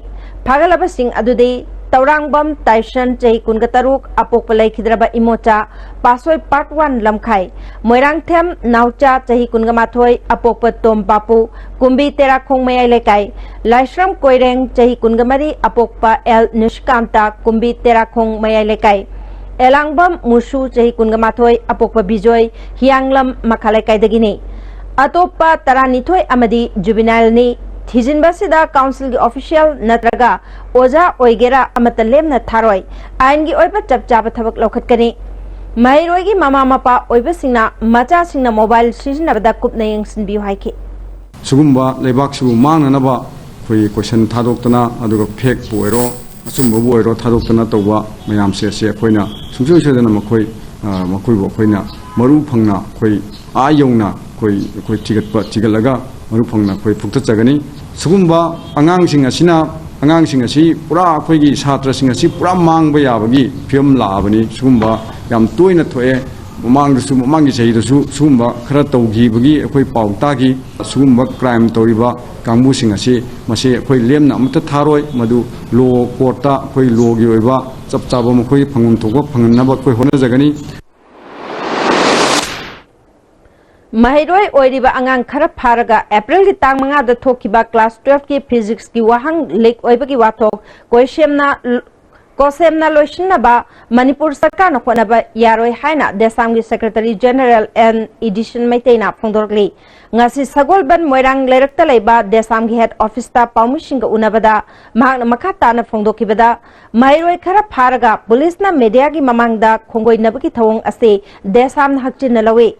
ꯐꯥꯒꯠꯂꯕꯁꯤꯡ ꯑꯗꯨꯗꯤ ꯇꯧꯔꯥꯡꯕꯝ ꯇꯥꯏꯁꯟ, ꯆꯍꯤ ꯀꯨꯟꯒ ꯇꯔꯨꯛ, ꯑꯄꯣꯛꯄ ꯂꯩꯈꯤꯗ꯭ꯔꯕ ꯏꯃꯣꯆꯥ ꯄꯥꯁꯣꯏ ꯄꯥꯔꯠ ꯋꯥꯟ ꯂꯝꯈꯥꯏ, ꯃꯣꯏꯔꯥꯡꯊꯦꯝ ꯅꯥꯎꯆꯥ, ꯆꯍꯤ ꯀꯨꯟꯒ ꯃꯥꯊꯣꯏ, ꯑꯄꯣꯛꯄ ꯇꯣꯝ ꯄꯥꯄꯨ, ꯀꯨꯝꯕꯤ ꯇꯦꯔꯥꯈꯣꯡ ꯃꯌꯥꯏ ꯂꯩꯀꯥꯏ, ꯂꯥꯏꯁ꯭ꯔꯝ ꯀꯣꯏꯔꯦꯡ, ꯆꯍꯤ ꯀꯨꯟꯒ ꯃꯔꯤ, ꯑꯄꯣꯛꯄ ꯑꯦꯜ ꯅꯤꯁꯤꯀꯥꯟꯇ, ꯀꯨꯝꯕꯤ ꯇꯦꯔꯥꯈꯣꯡ ꯃꯌꯥꯏ ꯂꯩꯀꯥꯏ, ꯑꯦꯂꯥꯡꯕꯝ ꯃꯨꯁꯨ, ꯆꯍꯤ ꯀꯨꯟꯒ ꯃꯥꯊꯣꯏ, ꯑꯄꯣꯛꯄ ꯕꯤꯖꯣꯏ, ꯍꯤꯌꯥꯡꯂꯝ ꯃꯈꯥ ꯂꯩꯀꯥꯏꯗꯒꯤꯅꯤ꯫ ꯑꯇꯣꯞꯄ ꯇꯔꯥꯅꯤꯊꯣꯏ ꯑꯃꯗꯤ ꯖꯨꯕꯤꯅꯥꯏꯜꯅꯤ꯫ ꯊꯤꯖꯤꯟꯕ ꯑꯁꯤꯗ ꯀꯥꯎꯟꯁꯤꯜꯒꯤ ꯑꯣꯐꯤꯁꯤꯌꯦꯜ ꯅꯠꯇ꯭ꯔꯒ ꯑꯣꯖꯥ ꯑꯣꯏꯒꯦꯔꯥ ꯑꯃꯠꯇ ꯂꯦꯝꯅ ꯊꯥꯔꯣꯏ꯫ ꯑꯥꯏꯟꯒꯤ ꯑꯣꯏꯕ ꯆꯞ ꯆꯥꯕ ꯊꯕꯛ ꯂꯧꯈꯠꯀꯅꯤ꯫ ꯃꯍꯩꯔꯣꯏꯒꯤ ꯃꯃꯥ ꯃꯄꯥ ꯑꯣꯏꯕꯁꯤꯡꯅ ꯃꯆꯥꯁꯤꯡꯅ ꯃꯣꯕꯥꯏꯜ ꯁꯤꯖꯤꯟꯅꯕꯗ ꯀꯨꯞꯅ ꯌꯦꯡꯁꯤꯟꯕꯤꯌꯨ ꯍꯥꯏꯈꯤ꯫ ꯁꯤꯒꯨꯝꯕ ꯂꯩꯕꯥꯛꯁꯤꯕꯨ ꯃꯥꯡꯅꯅꯕ ꯑꯩꯈꯣꯏꯒꯤ ꯀꯣꯏꯁꯟ ꯊꯥꯗꯣꯛꯇꯅ, ꯑꯗꯨꯒ ꯐꯦꯛꯄꯨ ꯑꯣꯏꯔꯣ, ꯑꯆꯨꯝꯕꯕꯨ ꯑꯣꯏꯔꯣ ꯊꯥꯗꯣꯛꯇꯅ ꯇꯧꯕ ꯃꯌꯥꯝꯁꯦ, ꯑꯁꯤ ꯑꯩꯈꯣꯏꯅ ꯁꯨꯡꯁꯣꯏ ꯁꯣꯏꯗꯅ ꯃꯈꯣꯏ, ꯑ, ꯃꯈꯣꯏꯕꯨ ꯑꯩꯈꯣꯏꯅ ꯃꯔꯨ ꯐꯪꯅ ꯑꯩꯈꯣꯏ ꯑꯥ ꯌꯧꯅ ꯑꯩꯈꯣꯏ, ꯑꯩꯈꯣꯏ ꯊꯤꯒꯠꯄ, ꯊꯤꯒꯠꯂꯒ ꯃꯔꯨ ꯐꯪꯅ ꯑꯩꯈꯣꯏ ꯐꯨꯛꯇꯠꯆꯒꯅꯤ꯫ ꯁꯤꯒꯨꯝꯕ ꯑꯉꯥꯡꯁꯤꯡ ꯑꯁꯤꯅ, ꯑꯉꯥꯡꯁꯤꯡ ꯑꯁꯤ ꯄꯨꯔꯥ ꯑꯩꯈꯣꯏꯒꯤ ꯁꯥꯇ꯭ꯔꯁꯤꯡ ꯑꯁꯤ ꯄꯨꯔꯥ ꯃꯥꯡꯕ ꯌꯥꯕꯒꯤ ꯐꯤꯕꯝ ꯂꯥꯛꯑꯕꯅꯤ꯫ ꯁꯤꯒꯨꯝꯕ ꯌꯥꯝ ꯇꯣꯏꯅ ꯊꯣꯛꯑꯦ꯫ ꯃꯃꯥꯡꯗꯁꯨ, ꯃꯃꯥꯡꯒꯤ ꯆꯍꯤꯗꯁꯨ ꯁꯤꯒꯨꯝꯕ ꯈꯔ ꯇꯧꯈꯤꯕꯒꯤ ꯑꯩꯈꯣꯏ ꯄꯥꯎ ꯇꯥꯈꯤ꯫ ꯁꯤꯒꯨꯝꯕ ꯀ꯭ꯔꯥꯏꯝ ꯇꯧꯔꯤꯕ ꯀꯥꯡꯕꯨꯁꯤꯡ ꯑꯁꯤ, ꯃꯁꯤ ꯑꯩꯈꯣꯏ ꯂꯦꯝꯅ ꯑꯃꯠꯇ ꯊꯥꯔꯣꯏ꯫ ꯃꯗꯨ ꯂꯣ ꯀꯣꯔꯠꯇ ꯑꯩꯈꯣꯏ ꯂꯣꯒꯤ ꯑꯣꯏꯕ ꯆꯞ ꯆꯥꯕ ꯃꯈꯣꯏꯒꯤ ꯐꯪꯐꯝ ꯊꯣꯛꯄ ꯐꯪꯍꯟꯅꯕ ꯑꯩꯈꯣꯏ ꯍꯣꯠꯅꯖꯒꯅꯤ꯫ ꯃꯍꯩꯔꯣꯏ ꯑꯣꯏꯔꯤꯕ ꯑꯉꯥꯡ ꯈꯔ ꯐꯥꯔꯒ ꯑꯦꯄ꯭ꯔꯤꯜꯒꯤ ꯇꯥꯡ ꯃꯉꯥꯗ ꯊꯣꯛꯈꯤꯕ ꯀ꯭ꯂꯥꯁ ꯇꯨꯋꯦꯜꯐꯀꯤ ꯐꯤꯖꯤꯛꯁꯀꯤ ꯋꯥꯍꯪ ꯂꯤꯛ ꯑꯣꯏꯕꯒꯤ ꯋꯥꯊꯣꯛ ꯀꯣꯏꯁꯦꯝꯅ, ꯀꯣꯁꯦꯝꯅ ꯂꯣꯏꯁꯤꯟꯅꯕ ꯃꯅꯤꯄꯨꯔ ꯁꯔꯀꯥꯔꯅ ꯍꯣꯠꯅꯕ ꯌꯥꯔꯣꯏ ꯍꯥꯏꯅ ꯗꯦꯁꯥꯝꯒꯤ ꯁꯦꯀ꯭ꯔꯦꯇꯔꯤ ꯖꯦꯅꯦꯔꯦꯜ ꯑꯦꯟ ꯏꯗꯤꯁꯟ ꯃꯩꯇꯩꯅ ꯐꯣꯡꯗꯣꯔꯛꯂꯤ꯫ ꯉꯁꯤ ꯁꯒꯣꯜꯕꯟ ꯃꯣꯏꯔꯥꯡ ꯂꯩꯔꯛꯇ ꯂꯩꯕ ꯗꯦꯁꯥꯝꯒꯤ ꯍꯦꯗ ꯑꯣꯐꯤꯁꯇ ꯄꯥꯎꯃꯤꯁꯤꯡꯒ ꯎꯅꯕꯗ ꯃꯍꯥꯛꯅ ꯃꯈꯥ ꯇꯥꯅ ꯐꯣꯡꯗꯣꯛꯈꯤꯕꯗ, ꯃꯍꯩꯔꯣꯏ ꯈꯔ ꯐꯥꯔꯒ ꯄꯨꯂꯤꯁꯅ ꯃꯦꯗꯤꯌꯥꯒꯤ ꯃꯃꯥꯡꯗ ꯈꯣꯡꯒꯣꯏꯅꯕꯒꯤ ꯊꯧꯑꯣꯡ ꯑꯁꯤ ꯗꯦꯁꯥꯝꯅ ꯍꯛꯆꯤꯟꯅ ꯂꯧꯏ꯫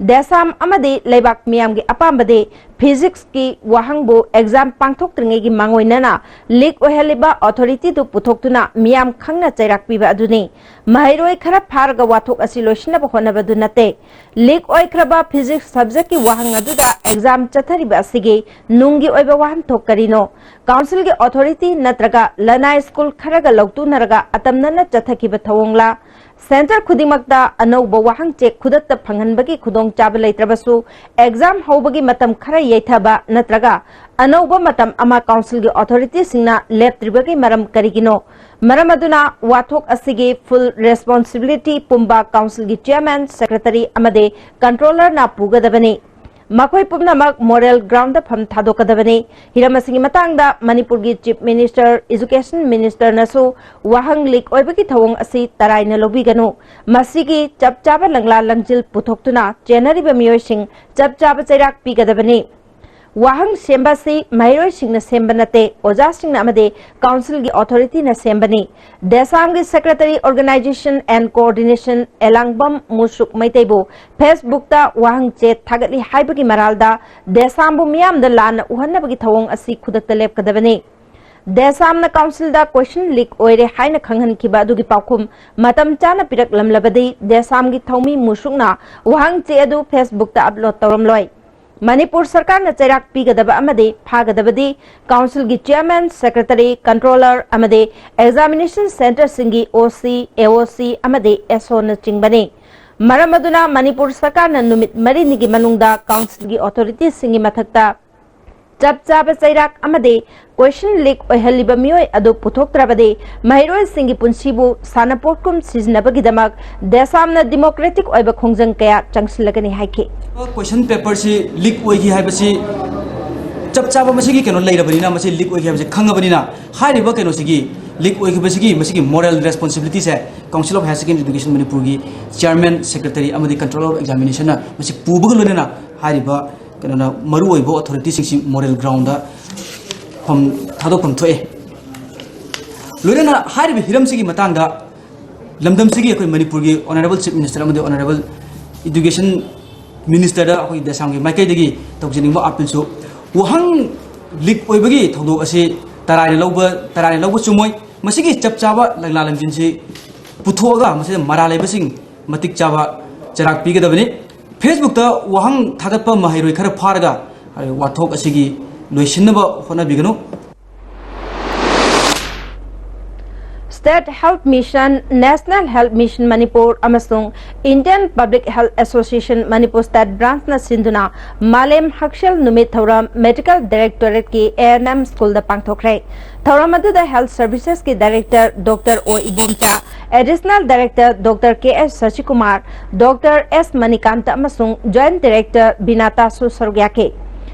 ꯗꯦꯁꯥꯝ ꯑꯃꯗꯤ ꯂꯩꯕꯥꯛ ꯃꯤꯌꯥꯝꯒꯤ ꯑꯄꯥꯝꯕꯗꯤ ꯐꯤꯖꯤꯛꯁꯀꯤ ꯋꯥꯍꯪꯕꯨ ꯑꯦꯛꯖꯥꯝ ꯄꯥꯡꯊꯣꯛꯇ꯭ꯔꯤꯉꯩꯒꯤ ꯃꯥꯡꯑꯣꯏꯅꯅ ꯂꯤꯛ ꯑꯣꯏꯍꯜꯂꯤꯕ ꯑꯣꯊꯣꯔꯤꯇꯤꯗꯨ ꯄꯨꯊꯣꯛꯇꯨꯅ ꯃꯤꯌꯥꯝ ꯈꯪꯅ ꯆꯩꯔꯥꯛ ꯄꯤꯕ ꯑꯗꯨꯅꯤ꯫ ꯃꯍꯩꯔꯣꯏ ꯈꯔ ꯐꯥꯔꯒ ꯋꯥꯊꯣꯛ ꯑꯁꯤ ꯂꯣꯏꯁꯤꯟꯅꯕ ꯍꯣꯠꯅꯕꯗꯨ ꯅꯠꯇꯦ꯫ ꯂꯤꯛ ꯑꯣꯏꯈ꯭ꯔꯕ ꯐꯤꯖꯤꯛꯁ ꯁꯕꯖꯦꯛꯀꯤ ꯋꯥꯍꯪ ꯑꯗꯨꯗ ꯑꯦꯛꯖꯥꯝ ꯆꯠꯊꯔꯤꯕ ꯑꯁꯤꯒꯤ ꯅꯨꯡꯒꯤ ꯑꯣꯏꯕ ꯋꯥꯍꯟꯊꯣꯛ ꯀꯔꯤꯅꯣ? ꯀꯥꯎꯟꯁꯤꯜꯒꯤ ꯑꯣꯊꯣꯔꯤꯇꯤ ꯅꯠꯇ꯭ꯔꯒ ꯂꯅꯥꯏ ꯁ꯭ꯀꯨꯜ ꯈꯔꯒ ꯂꯧꯇꯨꯅꯔꯒ ꯑꯇꯝꯅꯅ ꯆꯠꯊꯈꯤꯕ ꯊꯧꯑꯣꯡꯂꯥ? ꯁꯦꯟꯇꯔ ꯈꯨꯗꯤꯡꯃꯛꯇ ꯑꯅꯧꯕ ꯋꯥꯍꯪ ꯆꯦꯛ ꯈꯨꯗꯛꯇ ꯐꯪꯍꯟꯕꯒꯤ ꯈꯨꯗꯣꯡꯆꯥꯕ ꯂꯩꯇ꯭ꯔꯕꯁꯨ, ꯑꯦꯛꯖꯥꯝ ꯍꯧꯕꯒꯤ ꯃꯇꯝ ꯈꯔ ꯌꯩꯊꯕ ꯅꯠꯇ꯭ꯔꯒ ꯑꯅꯧꯕ ꯃꯇꯝ ꯑꯃ ꯀꯥꯎꯟꯁꯤꯜꯒꯤ ꯑꯣꯊꯣꯔꯤꯇꯤꯁꯤꯡꯅ ꯂꯦꯞꯇ꯭ꯔꯤꯕꯒꯤ ꯃꯔꯝ ꯀꯔꯤꯒꯤꯅꯣ? ꯃꯔꯝ ꯑꯗꯨꯅ ꯋꯥꯊꯣꯛ ꯑꯁꯤꯒꯤ ꯐꯨꯜ ꯔꯦꯁꯄꯣꯟꯁꯤꯕꯤꯂꯤꯇꯤ ꯄꯨꯝꯕ ꯀꯥꯎꯟꯁꯤꯜꯒꯤ ꯆꯤꯌꯔꯃꯦꯟ, ꯁꯦꯀ꯭ꯔꯦꯇꯔꯤ ꯑꯃꯗꯤ ꯀꯟꯇ꯭ꯔꯣꯂꯔꯅ ꯄꯨꯒꯗꯕꯅꯤ꯫ ꯃꯈꯣꯏ ꯄꯨꯝꯅꯃꯛ ꯃꯣꯔꯦꯜ ꯒ꯭ꯔꯥꯎꯟꯗ ꯐꯝ ꯊꯥꯗꯣꯛꯀꯗꯕꯅꯤ꯫ ꯍꯤꯔꯝ ꯑꯁꯤꯒꯤ ꯃꯇꯥꯡꯗ ꯃꯅꯤꯄꯨꯔꯒꯤ ꯆꯤꯐ ꯃꯤꯅꯤꯁꯇꯔ, ꯏꯖꯨꯀꯦꯁꯟ ꯃꯤꯅꯤꯁꯇꯔꯅꯁꯨ ꯋꯥꯍꯪ ꯂꯤꯛ ꯑꯣꯏꯕꯒꯤ ꯊꯧꯑꯣꯡ ꯑꯁꯤ ꯇꯔꯥꯏꯅ ꯂꯧꯕꯤꯒꯅꯨ꯫ ꯃꯁꯤꯒꯤ ꯆꯞ ꯆꯥꯕ ꯂꯪꯂꯥ ꯂꯪꯖꯤꯜ ꯄꯨꯊꯣꯛꯇꯨꯅ ꯆꯦꯟꯅꯔꯤꯕ ꯃꯤꯑꯣꯏꯁꯤꯡ ꯆꯞ ꯆꯥꯕ ꯆꯩꯔꯥꯛ ꯄꯤꯒꯗꯕꯅꯤ꯫ ꯋꯥꯍꯪ ꯁꯦꯝꯕ ꯑꯁꯤ ꯃꯍꯩꯔꯣꯏꯁꯤꯡꯅ ꯁꯦꯝꯕ ꯅꯠꯇꯦ, ꯑꯣꯖꯥꯁꯤꯡꯅ ꯑꯃꯗꯤ ꯀꯥꯎꯟꯁꯤꯜꯒꯤ ꯑꯣꯊꯣꯔꯤꯇꯤꯅ ꯁꯦꯝꯕꯅꯤ꯫ ꯗꯦꯁꯥꯝꯒꯤ ꯁꯦꯀ꯭ꯔꯦꯇꯔꯤ ꯑꯣꯔꯒꯅꯥꯏꯖꯦꯁꯟ ꯑꯦꯟ ꯀꯣꯑꯣꯔꯗꯤꯅꯦꯁꯟ ꯑꯦꯂꯥꯡꯕꯝ ꯃꯨꯁꯨꯛ ꯃꯩꯇꯩꯕꯨ ꯐꯦꯁꯕꯨꯛꯇ ꯋꯥꯍꯪ ꯆꯦ ꯊꯥꯒꯠꯂꯤ ꯍꯥꯏꯕꯒꯤ ꯃꯔꯥꯜꯗ ꯗꯦꯁꯥꯝꯕꯨ ꯃꯤꯌꯥꯝꯗ ꯂꯥꯟꯅ ꯎꯍꯟꯅꯕꯒꯤ ꯊꯧꯑꯣꯡ ꯑꯁꯤ ꯈꯨꯗꯛꯇ ꯂꯦꯞꯀꯗꯕꯅꯤ꯫ ꯗꯦꯁꯥꯝꯅ ꯀꯥꯎꯟꯁꯤꯜꯗ ꯀꯣꯏꯁꯟ ꯂꯤꯛ ꯑꯣꯏꯔꯦ ꯍꯥꯏꯅ ꯈꯪꯍꯟꯈꯤꯕ ꯑꯗꯨꯒꯤ ꯄꯥꯎꯈꯨꯝ ꯃꯇꯝ ꯆꯥꯅ ꯄꯤꯔꯛꯂꯝꯂꯕꯗꯤ ꯗꯦꯁꯥꯝꯒꯤ ꯊꯧꯃꯤ ꯃꯨꯁꯨꯛꯅ ꯋꯥꯍꯪ ꯆꯦ ꯑꯗꯨ ꯐꯦꯁꯕꯨꯛꯇ ꯑꯞꯂꯣꯗ ꯇꯧꯔꯝꯂꯣꯏ꯫ ꯃꯅꯤꯄꯨꯔ ꯁꯔꯀꯥꯔꯅ ꯆꯩꯔꯥꯛ ꯄꯤꯒꯗꯕ ꯑꯃꯗꯤ ꯐꯥꯒꯗꯕꯗꯤ ꯀꯥꯎꯟꯁꯤꯜꯒꯤ ꯆꯤꯌꯔꯃꯦꯟ, ꯁꯦꯀ꯭ꯔꯦꯇꯔꯤ, ꯀꯟꯇ꯭ꯔꯣꯂꯔ ꯑꯃꯗꯤ ꯑꯦꯛꯖꯥꯃꯤꯅꯦꯁꯟ ꯁꯦꯟꯇꯔꯁꯤꯡꯒꯤ ꯑꯣ ꯁꯤ, ꯑꯦ ꯑꯣ ꯁꯤ ꯑꯃꯗꯤ ꯑꯦꯁ ꯑꯣꯅꯆꯤꯡꯕꯅꯤ꯫ ꯃꯔꯝ ꯑꯗꯨꯅ ꯃꯅꯤꯄꯨꯔ ꯁꯔꯀꯥꯔꯅ ꯅꯨꯃꯤꯠ ꯃꯔꯤꯅꯤꯒꯤ ꯃꯅꯨꯡꯗ ꯀꯥꯎꯟꯁꯤꯜꯒꯤ ꯑꯣꯊꯣꯔꯤꯇꯤꯁꯤꯡꯒꯤ ꯃꯊꯛꯇ ꯆꯞ ꯆꯥꯕ ꯆꯩꯔꯥꯛ ꯑꯃꯗꯤ ꯀꯣꯏꯁꯟ ꯂꯤꯛ ꯑꯣꯏꯍꯜꯂꯤꯕ ꯃꯤꯑꯣꯏ ꯑꯗꯨ ꯄꯨꯊꯣꯛꯇ꯭ꯔꯕꯗꯤ ꯃꯍꯩꯔꯣꯏꯁꯤꯡꯒꯤ ꯄꯨꯟꯁꯤꯕꯨ ꯁꯥꯟꯅꯄꯣꯠꯀꯨꯝ ꯁꯤꯖꯤꯟꯅꯕꯒꯤꯗꯃꯛ ꯗꯦꯁꯥꯝꯅ ꯗꯤꯃꯣꯀ꯭ꯔꯦꯇꯤꯛ ꯑꯣꯏꯕ ꯈꯣꯡꯖꯪ ꯀꯌꯥ ꯆꯪꯁꯤꯜꯂꯛꯀꯅꯤ ꯍꯥꯏꯈꯤ꯫ ꯀꯣꯏꯁꯟ ꯄꯦꯄꯔꯁꯤ ꯂꯤꯛ ꯑꯣꯏꯈꯤ ꯍꯥꯏꯕꯁꯤ ꯆꯞ ꯆꯥꯕ ꯃꯁꯤꯒꯤ ꯀꯩꯅꯣ ꯂꯩꯔꯕꯅꯤꯅ, ꯃꯁꯤ ꯂꯤꯛ ꯑꯣꯏꯈꯤ ꯍꯥꯏꯕꯁꯤ ꯈꯪꯉꯕꯅꯤꯅ, ꯍꯥꯏꯔꯤꯕ ꯀꯩꯅꯣꯁꯤꯒꯤ, ꯂꯤꯛ ꯑꯣꯏꯈꯤꯕꯁꯤꯒꯤ ꯃꯁꯤꯒꯤ ꯃꯣꯔꯦꯜ ꯔꯦꯁꯄꯣꯟꯁꯤꯕꯤꯂꯤꯇꯤꯁꯦ Council of Higher Secondary Education ꯃꯅꯤꯄꯨꯔꯒꯤ ꯆꯤꯌꯔꯃꯦꯟ, ꯁꯦꯀ꯭ꯔꯦꯇꯔꯤ ꯑꯃꯗꯤ ꯀꯟꯇ꯭ꯔꯣꯂꯔ ꯑꯣꯐ ꯑꯦꯛꯖꯥꯃꯤꯅꯦꯁꯟꯅ ꯃꯁꯤ ꯄꯨꯕꯒ ꯂꯣꯏꯅꯅ ꯍꯥꯏꯔꯤꯕ ꯀꯩꯅꯣꯅ ꯃꯔꯨꯑꯣꯏꯕ ꯑꯣꯊꯣꯔꯤꯇꯤꯁꯤꯡꯁꯤ ꯃꯣꯔꯦꯜ ꯒ꯭ꯔꯥꯎꯟꯗ ꯐꯝ ꯊꯥꯗꯣꯛꯐꯝ ꯊꯣꯛꯑꯦ꯫ ꯂꯣꯏꯅꯅ ꯍꯥꯏꯔꯤꯕ ꯍꯤꯔꯝꯁꯤꯒꯤ ꯃꯇꯥꯡꯗ ꯂꯝꯗꯝꯁꯤꯒꯤ ꯑꯩꯈꯣꯏ ꯃꯅꯤꯄꯨꯔꯒꯤ ꯑꯣꯅꯔꯦꯕꯜ ꯆꯤꯐ ꯃꯤꯅꯤꯁꯇꯔ ꯑꯃꯗꯤ ꯑꯣꯅꯔꯦꯕꯜ ꯏꯗꯨꯀꯦꯁꯟ ꯃꯤꯅꯤꯁꯇꯔꯗ ꯑꯩꯈꯣꯏ ꯗꯦꯁꯥꯝꯒꯤ ꯃꯥꯏꯀꯩꯗꯒꯤ ꯇꯧꯖꯅꯤꯡꯕ ꯑꯥꯄꯤꯜꯁꯨ, ꯋꯥꯍꯪ ꯂꯤꯛ ꯑꯣꯏꯕꯒꯤ ꯊꯧꯗꯣꯛ ꯑꯁꯤ ꯇꯔꯥꯏꯅ ꯂꯧꯕ, ꯇꯔꯥꯏꯅ ꯂꯧꯕ ꯆꯨꯝꯃꯣꯏ꯫ ꯃꯁꯤꯒꯤ ꯆꯞ ꯆꯥꯕ ꯂꯪꯂꯥ ꯂꯪꯖꯤꯟꯁꯤ ꯄꯨꯊꯣꯛꯑꯒ ꯃꯁꯤꯗ ꯃꯔꯥꯜ ꯂꯩꯕꯁꯤꯡ ꯃꯇꯤꯛ ꯆꯥꯕ ꯆꯩꯔꯥꯛ ꯄꯤꯒꯗꯕꯅꯤ꯫ ꯐꯦꯁꯕꯨꯛꯇ ꯋꯥꯍꯪ ꯊꯥꯒꯠꯄ ꯃꯍꯩꯔꯣꯏ ꯈꯔ ꯐꯥꯔꯒ ꯋꯥꯊꯣꯛ ꯑꯁꯤꯒꯤ ꯂꯣꯏꯁꯤꯟꯅꯕ ꯍꯣꯠꯅꯕꯤꯒꯅꯨ꯫ State Health Mission, National Health Mission Manipur ꯑꯃꯁꯨꯡ Indian Public Health Association Manipur State Branchꯅ ꯁꯤꯟꯗꯨꯅ ꯃꯥꯂꯦꯝ ꯍꯛꯁꯦꯜ ꯅꯨꯃꯤꯠ ꯊꯧꯔꯝ Medical Directorateꯀꯤ A N M Schoolꯗ ꯄꯥꯡꯊꯣꯛꯈ꯭ꯔꯦ꯫ ꯊꯧꯔꯝ ꯑꯗꯨꯗ Health Servicesꯀꯤ Director Doctor O Ibomcha, Additional Director Doctor K S ꯁꯁꯤꯀꯨꯃꯥꯔ, Doctor S Manikanta ꯑꯃꯁꯨꯡ Joint Director ꯕꯤꯅꯥꯇꯥꯁꯨ ꯁꯔꯨꯛ ꯌꯥꯈꯤ꯫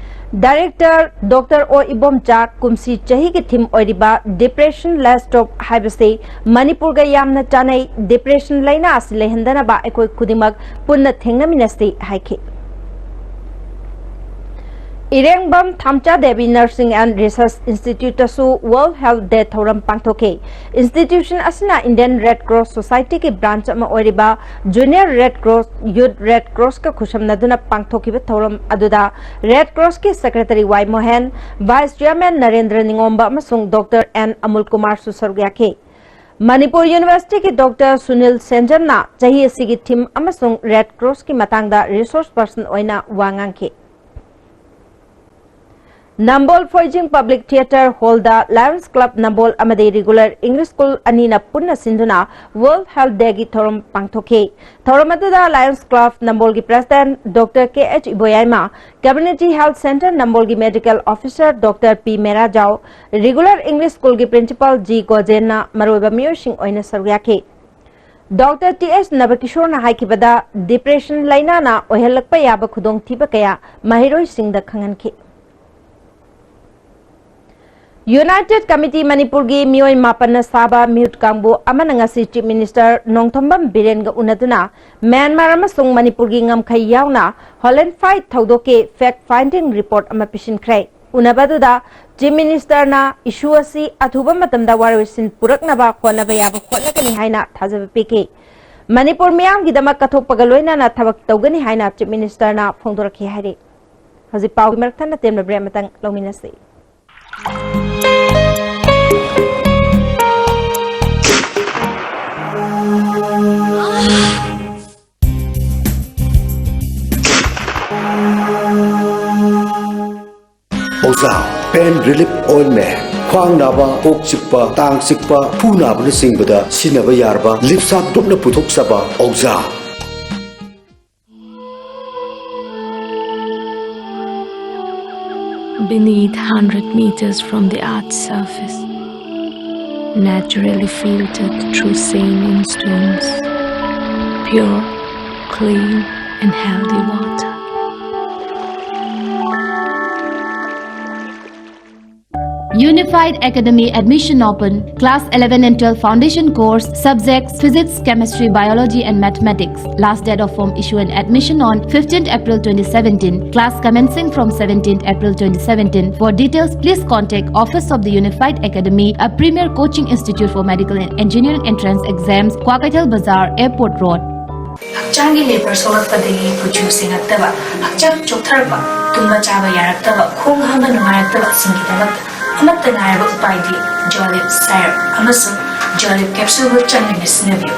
Director Doctor O ꯏꯕꯣꯝꯆꯥ, ꯀꯨꯝꯁꯤ ꯆꯍꯤꯒꯤ theme ꯑꯣꯏꯔꯤꯕ Depression Less Stop ꯍꯥꯏꯕꯁꯤ ꯃꯅꯤꯄꯨꯔꯒ ꯌꯥꯝꯅ ꯆꯥꯟꯅꯩ, depression ꯂꯥꯏꯅꯥ ꯑꯁꯤ ꯂꯩꯍꯟꯗꯅꯕ ꯑꯩꯈꯣꯏ ꯈꯨꯗꯤꯡꯃꯛ ꯄꯨꯟꯅ ꯊꯦꯡꯅꯃꯤꯟꯅꯁꯤ ꯍꯥꯏꯈꯤ꯫ ꯏꯔꯦꯡꯕꯝ ꯊꯥꯝꯆꯥ Devi Nursing and Research Instituteꯇꯁꯨ World Health Day ꯊꯧꯔꯝ ꯄꯥꯡꯊꯣꯛꯈꯤ꯫ Institution ꯑꯁꯤꯅ Indian Red Cross Societyꯒꯤ branch ꯑꯃ ꯑꯣꯏꯔꯤꯕ Junior Red Cross, Youth Red Crossꯀ ꯈꯨꯠꯁꯝꯅꯗꯨꯅ ꯄꯥꯡꯊꯣꯛꯈꯤꯕ ꯊꯧꯔꯝ ꯑꯗꯨꯗ Red Crossꯀꯤ Secretary ꯋꯥꯏ ꯃꯣꯍꯦꯟ, Vice Chairman ꯅꯔꯦꯟꯗ꯭ꯔ ꯅꯤꯉꯣꯝꯕ ꯑꯃꯁꯨꯡ Doctor N ꯑꯃꯨꯜ ꯀꯨꯃꯥꯔꯁꯨ ꯁꯔꯨꯛ ꯌꯥꯈꯤ꯫ ꯃꯅꯤꯄꯨꯔ Universityꯒꯤ Doctor ꯁꯨꯅꯤꯜ ꯁꯦꯟꯖꯝꯅ ꯆꯍꯤ ꯑꯁꯤꯒꯤ theme ꯑꯃꯁꯨꯡ Red Crossꯀꯤ ꯃꯇꯥꯡꯗ resource person ꯑꯣꯏꯅ ꯋꯥ ꯉꯥꯡꯈꯤ꯫ ꯅꯝꯕꯣꯜ ꯐꯣꯏꯖꯤꯡ Public Theatre Hallꯗ Lions Club ꯅꯝꯕꯣꯜ ꯑꯃꯗꯤ Regular English School ꯑꯅꯤꯅ ꯄꯨꯟꯅ ꯁꯤꯟꯗꯨꯅ World Health Dayꯒꯤ ꯊꯧꯔꯝ ꯄꯥꯡꯊꯣꯛꯈꯤ꯫ ꯊꯧꯔꯝ ꯑꯗꯨꯗ Lions Club ꯅꯝꯕꯣꯜꯒꯤ President Doctor K H ꯏꯕꯣꯌꯥꯏꯃ, Community Health Centre ꯅꯝꯕꯣꯜꯒꯤ Medical Officer Doctor P ꯃꯦꯔꯥꯖꯥꯎ, Regular English Schoolꯒꯤ Principal G ꯒꯣꯖꯦꯟꯅ ꯃꯔꯨꯑꯣꯏꯕ ꯃꯤꯑꯣꯏꯁꯤꯡ ꯑꯣꯏꯅ ꯁꯔꯨꯛ ꯌꯥꯈꯤ꯫ Doctor T H ꯅꯕꯀꯤꯁꯣꯔꯅ ꯍꯥꯏꯈꯤꯕꯗ, depression ꯂꯥꯏꯅꯥꯅ ꯑꯣꯏꯍꯜꯂꯛꯄ ꯌꯥꯕ ꯈꯨꯗꯣꯡꯊꯤꯕ ꯀꯌꯥ ꯃꯍꯩꯔꯣꯏꯁꯤꯡꯗ ꯈꯪꯍꯟꯈꯤ꯫ United Committee ꯃꯅꯤꯄꯨꯔꯒꯤ ꯃꯤꯑꯣꯏ ꯃꯥꯄꯟꯅ ꯁꯥꯕ ꯃꯤꯍꯨꯠ ꯀꯥꯡꯕꯨ ꯑꯃꯅ ꯉꯁꯤ Chief Minister ꯅꯣꯡꯊꯣꯝꯕꯝ ꯕꯤꯔꯦꯟꯒ ꯎꯅꯗꯨꯅ ꯃ꯭ꯌꯥꯟꯃꯥꯔ ꯑꯃꯁꯨꯡ ꯃꯅꯤꯄꯨꯔꯒꯤ ꯉꯝꯈꯩ ꯌꯥꯎꯅ Holland Fight ꯊꯧꯗꯣꯛꯀꯤ fact finding report ꯑꯃ ꯄꯤꯁꯤꯟꯈ꯭ꯔꯦ꯫ ꯎꯅꯕꯗꯨꯗ Chief Ministerꯅ issue ꯑꯁꯤ ꯑꯊꯨꯕ ꯃꯇꯝꯗ ꯋꯥꯔꯣꯏꯁꯤꯟ ꯄꯨꯔꯛꯅꯕ ꯍꯣꯠꯅꯕ ꯌꯥꯕ ꯍꯣꯠꯅꯒꯅꯤ ꯍꯥꯏꯅ ꯊꯥꯖꯕ ꯄꯤꯈꯤ꯫ ꯃꯅꯤꯄꯨꯔ ꯃꯤꯌꯥꯝꯒꯤꯗꯃꯛ ꯀꯠꯊꯣꯛꯄꯒ ꯂꯣꯏꯅꯅ ꯊꯕꯛ ꯇꯧꯒꯅꯤ ꯍꯥꯏꯅ Chief Ministerꯅ ꯐꯣꯡꯗꯣꯔꯛꯈꯤ ꯍꯥꯏꯔꯤ꯫ ꯍꯧꯖꯤꯛ ꯄꯥꯎꯒꯤ ꯃꯔꯛ ꯊꯠꯅ ꯇꯦꯟꯕ break ꯑꯃꯇꯪ ꯂꯧꯃꯤꯟꯅꯁꯤ꯫ Ozal Pain Relief Ointment. ꯈ꯭ꯋꯥꯡ ꯅꯥꯕ, ꯀꯣꯛ ꯆꯤꯛꯄ, ꯇꯥꯡ ꯆꯤꯛꯄ, ꯈꯨ ꯅꯥꯕꯅꯆꯤꯡꯕꯗ ꯁꯤꯖꯤꯟꯅꯕ ꯌꯥꯔꯕ ꯂꯤꯞꯁꯥꯞ ꯒ꯭ꯔꯨꯞꯅ ꯄꯨꯊꯣꯛꯆꯕ ꯑꯧꯖꯥ꯫ Beneath, hundred meters from the earth's surface, naturally filtered through saline stones, pure, clean, and healthy water. Unified Academy admission open. Class eleven and twelve foundation course, subjects physics, chemistry, biology and mathematics. Last date of form issue and admission on fifteenth April twenty seventeen. Class commencing from seventeenth April twenty seventeen. For details, please contact Office of the Unified Academy, a premier coaching institute for medical and engineering entrance exams, Kwakeithel Bazar, Airport Road. ꯍꯛꯆꯥꯡꯒꯤ labour ꯁꯣꯛꯂꯛꯄꯗꯒꯤ ꯀꯨꯆꯨ ꯁꯦꯡꯉꯛꯇꯕ, ꯍꯛꯆꯥꯡ ꯆꯣꯛꯊꯔꯛꯄ, ꯇꯨꯝꯕ ꯆꯥꯕ ꯌꯥꯔꯛꯇꯕ, ꯈꯣꯡ ꯍꯥꯝꯕ ꯅꯨꯡꯉꯥꯏꯔꯛꯇꯕꯁꯤꯡꯒꯤꯗꯃꯛꯇ ꯑꯃꯠꯇ ꯉꯥꯏꯔꯕ ꯎꯄꯥꯏꯗꯤ ꯖꯣꯂꯤꯞ ꯁꯥꯏꯔꯞ ꯑꯃꯁꯨꯡ ꯖꯣꯂꯤꯞ ꯀꯦꯞꯁꯨꯜꯕꯨ ꯆꯥꯡ ꯅꯥꯏꯅ ꯁꯤꯖꯤꯟꯅꯕꯤꯌꯨ꯫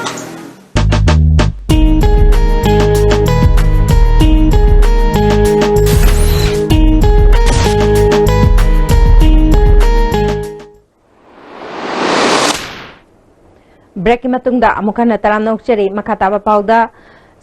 ꯕ꯭ꯔꯦꯛꯀꯤ ꯃꯇꯨꯡꯗ ꯑꯃꯨꯛ ꯍꯟꯅ ꯇꯔꯥꯝꯅ ꯑꯣꯛꯆꯔꯤ꯫ ꯃꯈꯥ ꯇꯥꯕ ꯄꯥꯎꯗ,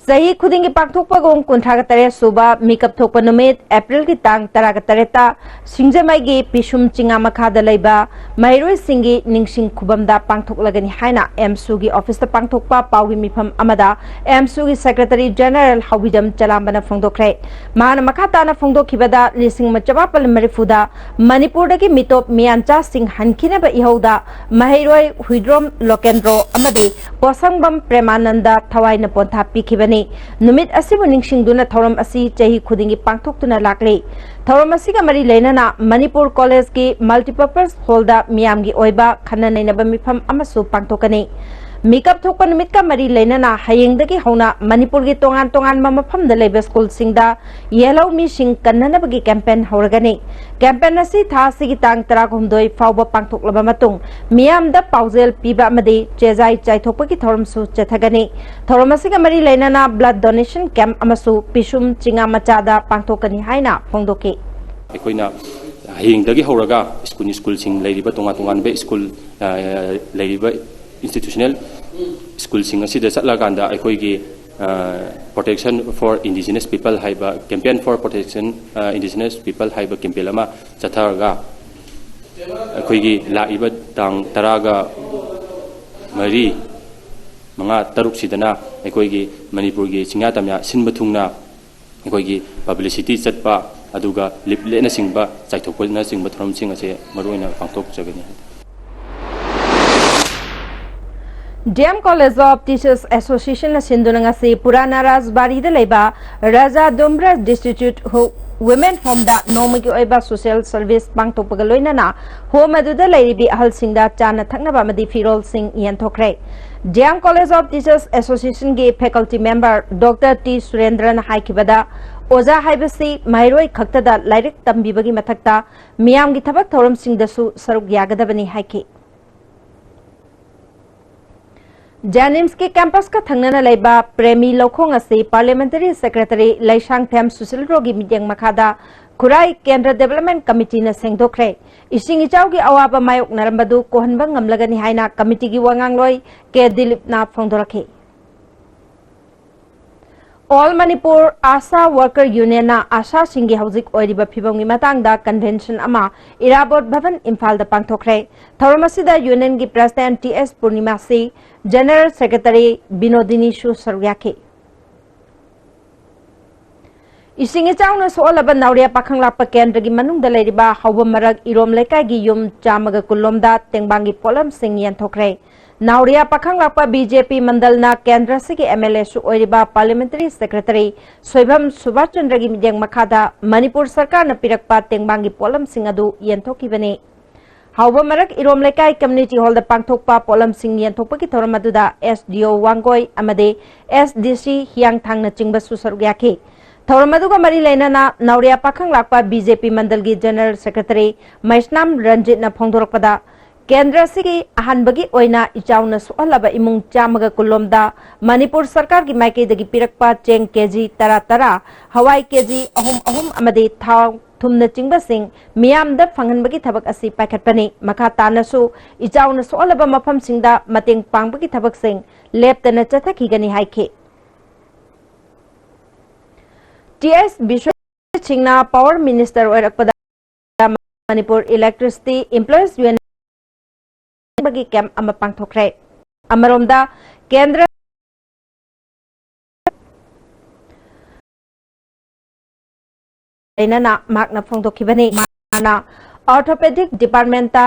ꯆꯍꯤ ꯈꯨꯗꯤꯡꯒꯤ ꯄꯥꯡꯊꯣꯛꯄꯒꯨꯝ ꯀꯨꯟꯊ꯭ꯔꯥꯒ ꯇꯔꯦꯠ ꯁꯨꯕ ꯃꯤꯀꯞ ꯊꯣꯛꯄ ꯅꯨꯃꯤꯠ ꯑꯦꯄ꯭ꯔꯤꯜꯒꯤ ꯇꯥꯡ ꯇꯔꯥꯒ ꯇꯔꯦꯠꯇ ꯁꯤꯡꯖꯃꯩꯒꯤ ꯄꯤꯁꯨꯝ ꯆꯤꯉꯥ ꯃꯈꯥꯗ ꯂꯩꯕ ꯃꯍꯩꯔꯣꯏꯁꯤꯡꯒꯤ ꯅꯤꯡꯁꯤꯡ ꯈꯨꯕꯝꯗ ꯄꯥꯡꯊꯣꯛꯂꯒꯅꯤ ꯍꯥꯏꯅ ꯑꯦꯝꯁꯨꯒꯤ ꯑꯣꯐꯤꯁꯇ ꯄꯥꯡꯊꯣꯛꯄ ꯄꯥꯎꯒꯤ ꯃꯤꯐꯝ ꯑꯃꯗ ꯑꯦꯝꯁꯨꯒꯤ ꯁꯦꯀ꯭ꯔꯦꯇꯔꯤ ꯖꯦꯅꯔꯦꯜ ꯍꯥꯎꯕꯤꯗꯝ ꯆꯂꯥꯝꯕꯅ ꯐꯣꯡꯗꯣꯛꯈ꯭ꯔꯦ꯫ ꯃꯍꯥꯛꯅ ꯃꯈꯥ ꯇꯥꯅ ꯐꯣꯡꯗꯣꯛꯈꯤꯕꯗ, ꯂꯤꯁꯤꯡ ꯑꯃ ꯆꯃꯥꯄꯜ ꯃꯔꯤꯐꯨꯗ ꯃꯅꯤꯄꯨꯔꯗꯒꯤ ꯃꯤꯇꯣꯞ ꯃꯤꯌꯥꯟꯆꯥꯁꯤꯡ ꯍꯟꯈꯤꯅꯕ ꯏꯍꯧꯗ ꯃꯍꯩꯔꯣꯏ ꯍꯨꯏꯗ꯭ꯔꯣꯝ ꯂꯣꯀꯦꯟꯗ꯭ꯔꯣ ꯑꯃꯗꯤ ꯄꯣꯁꯪꯕꯝ ꯄ꯭ꯔꯦꯃꯥꯅꯟꯗ ꯊꯋꯥꯏꯅ ꯄꯣꯟꯊꯥ ꯄꯤꯈꯤꯕꯅꯤ꯫ ꯅꯨꯃꯤꯠ ꯑꯁꯤꯕꯨ ꯅꯤꯡꯁꯤꯡꯗꯨꯅ ꯊꯧꯔꯝ ꯑꯁꯤ ꯆꯍꯤ ꯈꯨꯗꯤꯡꯒꯤ ꯄꯥꯡꯊꯣꯛꯇꯨꯅ ꯂꯥꯛꯂꯤ꯫ ꯊꯧꯔꯝ ꯑꯁꯤꯒ ꯃꯔꯤ ꯂꯩꯅꯅ ꯃꯅꯤꯄꯨꯔ ꯀꯣꯂꯦꯖꯀꯤ ꯃꯜꯇꯤꯄꯔꯄꯁ ꯍꯣꯜꯗ ꯃꯤꯌꯥꯝꯒꯤ ꯑꯣꯏꯕ ꯈꯟꯅ ꯅꯩꯅꯕ ꯃꯤꯐꯝ ꯑꯃꯁꯨ ꯄꯥꯡꯊꯣꯛꯀꯅꯤ꯫ ꯃꯤꯀꯞ ꯊꯣꯛꯄ ꯅꯨꯃꯤꯠꯀ ꯃꯔꯤ ꯂꯩꯅꯅ ꯍꯌꯦꯡꯗꯒꯤ ꯍꯧꯅ ꯃꯅꯤꯄꯨꯔꯒꯤ ꯇꯣꯉꯥꯟ ꯇꯣꯉꯥꯟꯕ ꯃꯐꯝꯗ ꯂꯩꯕ ꯁ꯭ꯀꯨꯜꯁꯤꯡꯗ ꯌꯦꯜꯍꯧꯃꯤꯁꯤꯡ ꯀꯟꯅꯅꯕꯒꯤ ꯀꯦꯝꯄꯦꯟ ꯍꯧꯔꯒꯅꯤ꯫ ꯀꯦꯝꯄꯦꯟ ꯑꯁꯤ ꯊꯥ ꯑꯁꯤꯒꯤ ꯇꯥꯡ ꯇꯔꯥꯍꯨꯝꯗꯣꯏ ꯐꯥꯎꯕ ꯄꯥꯡꯊꯣꯛꯂꯕ ꯃꯇꯨꯡ, ꯃꯤꯌꯥꯝꯗ ꯄꯥꯎꯖꯦꯜ ꯄꯤꯕ ꯑꯃꯗꯤ ꯆꯦꯖꯥꯏ ꯆꯥꯏꯊꯣꯛꯄꯒꯤ ꯊꯧꯔꯝꯁꯨ ꯆꯠꯊꯒꯅꯤ꯫ ꯊꯧꯔꯝ ꯑꯁꯤꯒ ꯃꯔꯤ ꯂꯩꯅꯅ blood donation camp ꯑꯃꯁꯨ ꯄꯤꯁꯨꯝ ꯆꯤꯉꯥ ꯃꯆꯥꯗ ꯄꯥꯡꯊꯣꯛꯀꯅꯤ ꯍꯥꯏꯅ ꯐꯣꯡꯗꯣꯛꯈꯤ꯫ ꯑꯩꯈꯣꯏꯅ ꯍꯌꯦꯡꯗꯒꯤ ꯍꯧꯔꯒ ꯁ꯭ꯀꯨꯜ, ꯁ꯭ꯀꯨꯜꯁꯤꯡ ꯂꯩꯔꯤꯕ ꯇꯣꯉꯥꯟ ꯇꯣꯉꯥꯟꯕ ꯁ꯭ꯀꯨꯜ, ꯑ, ꯂꯩꯔꯤꯕ institutional ꯁ꯭ꯀꯨꯜꯁꯤꯡ ꯑꯁꯤꯗ ꯆꯠꯂꯀꯥꯟꯗ ꯑꯩꯈꯣꯏꯒꯤ, ꯑ, Protection for Indigenous People ꯍꯥꯏꯕ, Campaign for Protection, ꯑ, Indigenous People ꯍꯥꯏꯕ campaign ꯑꯃ ꯆꯠꯊꯔꯒ ꯑꯩꯈꯣꯏꯒꯤ ꯂꯥꯛꯏꯕ ꯇꯥꯡ ꯇꯔꯥꯒ ꯃꯔꯤ, ꯃꯉꯥ, ꯇꯔꯨꯛꯁꯤꯗꯅ ꯑꯩꯈꯣꯏꯒꯤ ꯃꯅꯤꯄꯨꯔꯒꯤ ꯆꯤꯡꯌꯥ ꯇꯝꯌꯥ ꯁꯤꯟꯕ ꯊꯨꯡꯅ ꯑꯩꯈꯣꯏꯒꯤ publicity ꯆꯠꯄ, ꯑꯗꯨꯒ leafletꯅꯆꯤꯡꯕ ꯆꯥꯏꯊꯣꯛꯄꯅꯆꯤꯡꯕ ꯊꯧꯔꯝꯁꯤꯡ ꯑꯁꯦ ꯃꯔꯨꯑꯣꯏꯅ ꯄꯥꯡꯊꯣꯛꯆꯒꯅꯤ꯫ D M College of Teachers Associationꯅ ꯁꯤꯟꯗꯨꯅ ꯉꯁꯤ ꯄꯨꯔꯥꯅꯥ ꯔꯥꯖꯕꯥꯔꯤꯗ ꯂꯩꯕ ꯔꯥꯖꯥ ꯗꯨꯝꯕ꯭ꯔ Destitute Ho-, Women Homeꯗ ꯅꯣꯡꯃꯒꯤ ꯑꯣꯏꯕ social service ꯄꯥꯡꯊꯣꯛꯄꯒ ꯂꯣꯏꯅꯅ home ꯑꯗꯨꯗ ꯂꯩꯔꯤꯕꯤ ꯑꯍꯜꯁꯤꯡꯗ ꯆꯥꯅ ꯊꯛꯅꯕ ꯑꯃꯗꯤ ꯐꯤꯔꯣꯜꯁꯤꯡ ꯌꯦꯟꯊꯣꯛꯈ꯭ꯔꯦ꯫ D M College of Teachers Associationꯒꯤ faculty member Doctor T ꯁꯨꯔꯦꯟꯗ꯭ꯔꯅ ꯍꯥꯏꯈꯤꯕꯗ, ꯑꯣꯖꯥ ꯍꯥꯏꯕꯁꯤ ꯃꯍꯩꯔꯣꯏ ꯈꯛꯇꯗ ꯂꯥꯏꯔꯤꯛ ꯇꯝꯕꯤꯕꯒꯤ ꯃꯊꯛꯇ ꯃꯤꯌꯥꯝꯒꯤ ꯊꯕꯛ ꯊꯧꯔꯝꯁꯤꯡꯗꯁꯨ ꯁꯔꯨꯛ ꯌꯥꯒꯗꯕꯅꯤ ꯍꯥꯏꯈꯤ꯫ JNIMSꯀꯤ campusꯀ ꯊꯪꯅꯅ ꯂꯩꯕ ꯄ꯭ꯔꯦꯃꯤ ꯂꯧꯈꯣꯡ ꯑꯁꯤ Parliamentary Secretary ꯂꯩꯁꯥꯡꯊꯦꯝ ꯁꯨꯁꯤꯜꯔꯣꯒꯤ ꯃꯤꯠꯌꯦꯡ ꯃꯈꯥꯗ ꯈꯨꯔꯥꯏ ꯀꯦꯟꯗ꯭ꯔ Development Committeeꯅ ꯁꯦꯡꯗꯣꯛꯈ꯭ꯔꯦ꯫ ꯏꯁꯤꯡ ꯏꯆꯥꯎꯒꯤ ꯑꯋꯥꯕ ꯃꯥꯌꯣꯛꯅꯔꯝꯕꯗꯨ ꯀꯣꯛꯍꯟꯕ ꯉꯝꯂꯒꯅꯤ ꯍꯥꯏꯅ committeeꯒꯤ ꯋꯥꯉꯥꯡꯂꯣꯏ ꯀꯦ ꯗꯤꯂꯤꯞꯅ ꯐꯣꯡꯗꯣꯔꯛꯈꯤ꯫ All Manipur ASHA Worker Unionꯅ ꯑꯥꯁꯥꯁꯤꯡꯒꯤ ꯍꯧꯖꯤꯛ ꯑꯣꯏꯔꯤꯕ ꯐꯤꯚꯝꯒꯤ ꯃꯇꯥꯡꯗ convention ꯑꯃ ꯏꯔꯥꯕꯣꯠ ꯚꯕꯟ ꯏꯝꯐꯥꯜꯗ ꯄꯥꯡꯊꯣꯛꯈ꯭ꯔꯦ꯫ ꯊꯧꯔꯝ ꯑꯁꯤꯗ unionꯒꯤ president T S ꯄꯨꯔꯅꯤꯃꯥꯁꯤ, general secretary ꯕꯤꯅꯣꯗꯤꯅꯤꯁꯨ ꯁꯔꯨꯛ ꯌꯥꯈꯤ꯫ ꯏꯁꯤꯡ ꯏꯆꯥꯎꯅ ꯁꯣꯛꯍꯜꯂꯕ ꯅꯥꯎꯔꯤꯌꯥ ꯄꯥꯈꯪꯂꯥꯛꯄ ꯀꯦꯟꯗ꯭ꯔꯒꯤ ꯃꯅꯨꯡꯗ ꯂꯩꯔꯤꯕ ꯍꯧꯕ ꯃꯔꯛ ꯏꯔꯣꯝ ꯂꯩꯀꯥꯏꯒꯤ ꯌꯨꯝ ꯆꯥꯝꯃꯒ ꯀꯨꯟ ꯂꯣꯝꯗ ꯇꯦꯡꯕꯥꯡꯒꯤ ꯄꯣꯠꯂꯝꯁꯤꯡ ꯌꯦꯟꯊꯣꯛꯈ꯭ꯔꯦ꯫ ꯅꯥꯎꯔꯤꯌꯥ ꯄꯥꯈꯪꯂꯥꯛꯄ BJP ꯃꯟꯗꯜꯅ ꯀꯦꯟꯗ꯭ꯔ ꯑꯁꯤꯒꯤ MLAꯁꯨ ꯑꯣꯏꯔꯤꯕ Parliamentary Secretary ꯁꯣꯏꯚꯝ ꯁꯨꯕꯥꯁꯆꯟꯗ꯭ꯔꯒꯤ ꯃꯤꯠꯌꯦꯡ ꯃꯈꯥꯗ ꯃꯅꯤꯄꯨꯔ ꯁꯔꯀꯥꯔꯅ ꯄꯤꯔꯛꯄ ꯇꯦꯡꯕꯥꯡꯒꯤ ꯄꯣꯠꯂꯝꯁꯤꯡ ꯑꯗꯨ ꯌꯦꯟꯊꯣꯛꯈꯤꯕꯅꯤ꯫ ꯍꯧꯕ ꯃꯔꯛ ꯏꯔꯣꯝ ꯂꯩꯀꯥꯏ community hallꯗ ꯄꯥꯡꯊꯣꯛꯄ ꯄꯣꯠꯂꯝꯁꯤꯡ ꯌꯦꯟꯊꯣꯛꯄꯒꯤ ꯊꯧꯔꯝ ꯑꯗꯨꯗ SDO ꯋꯥꯡꯒꯣꯏ ꯑꯃꯗꯤ SDC ꯍꯤꯌꯥꯡꯊꯥꯡꯅꯆꯤꯡꯕꯁꯨ ꯁꯔꯨꯛ ꯌꯥꯈꯤ꯫ ꯊꯧꯔꯝ ꯑꯗꯨꯒ ꯃꯔꯤ ꯂꯩꯅꯅ ꯅꯥꯎꯔꯤꯌꯥ ꯄꯥꯈꯪꯂꯥꯛꯄ BJP ꯃꯟꯗꯜꯒꯤ general secretary ꯃꯩꯁꯅꯥꯝ ꯔꯟꯖꯤꯠꯅ ꯐꯣꯡꯗꯣꯔꯛꯄꯗ, ꯀꯦꯟꯗ꯭ꯔ ꯑꯁꯤꯒꯤ ꯑꯍꯥꯟꯕꯒꯤ ꯑꯣꯏꯅ ꯏꯆꯥꯎꯅ ꯁꯣꯛꯍꯜꯂꯕ ꯏꯃꯨꯡ ꯆꯥꯝꯃꯒ ꯀꯨꯟ ꯂꯣꯝꯗ ꯃꯅꯤꯄꯨꯔ ꯁꯔꯀꯥꯔꯒꯤ ꯃꯥꯏꯀꯩꯗꯒꯤ ꯄꯤꯔꯛꯄ ꯆꯦꯡ KG ꯇꯔꯥ ꯇꯔꯥ, ꯍꯋꯥꯏ KG ꯑꯍꯨꯝ ꯑꯍꯨꯝ ꯑꯃꯗꯤ ꯊꯥꯎ ꯊꯨꯝꯅꯆꯤꯡꯕꯁꯤꯡ ꯃꯤꯌꯥꯝꯗ ꯐꯪꯍꯟꯕꯒꯤ ꯊꯕꯛ ꯑꯁꯤ ꯄꯥꯏꯈꯠꯄꯅꯤ꯫ ꯃꯈꯥ ꯇꯥꯅꯁꯨ ꯏꯆꯥꯎꯅ ꯁꯣꯛꯍꯜꯂꯕ ꯃꯐꯝꯁꯤꯡꯗ ꯃꯇꯦꯡ ꯄꯥꯡꯕꯒꯤ ꯊꯕꯛꯁꯤꯡ ꯂꯦꯞꯇꯅ ꯆꯠꯊꯈꯤꯒꯅꯤ ꯍꯥꯏꯈꯤ꯫ ꯇꯤ ꯑꯦꯁ ꯕꯤꯁ꯭ꯋꯖꯤꯠ ꯁꯤꯡꯅ power minister ꯑꯣꯏꯔꯛꯄꯗ Manipur Electricity Employees Union ꯒꯤ camp ꯑꯃ ꯄꯥꯡꯊꯣꯛꯈ꯭ꯔꯦ꯫ ꯑꯃꯔꯣꯝꯗ ꯀꯦꯟꯗ꯭ꯔ ꯂꯩꯅꯅ ꯃꯍꯥꯛꯅ ꯐꯣꯡꯗꯣꯛꯈꯤꯕꯅꯤ꯫ ꯃꯍꯥꯛꯅ orthopedic department ꯇ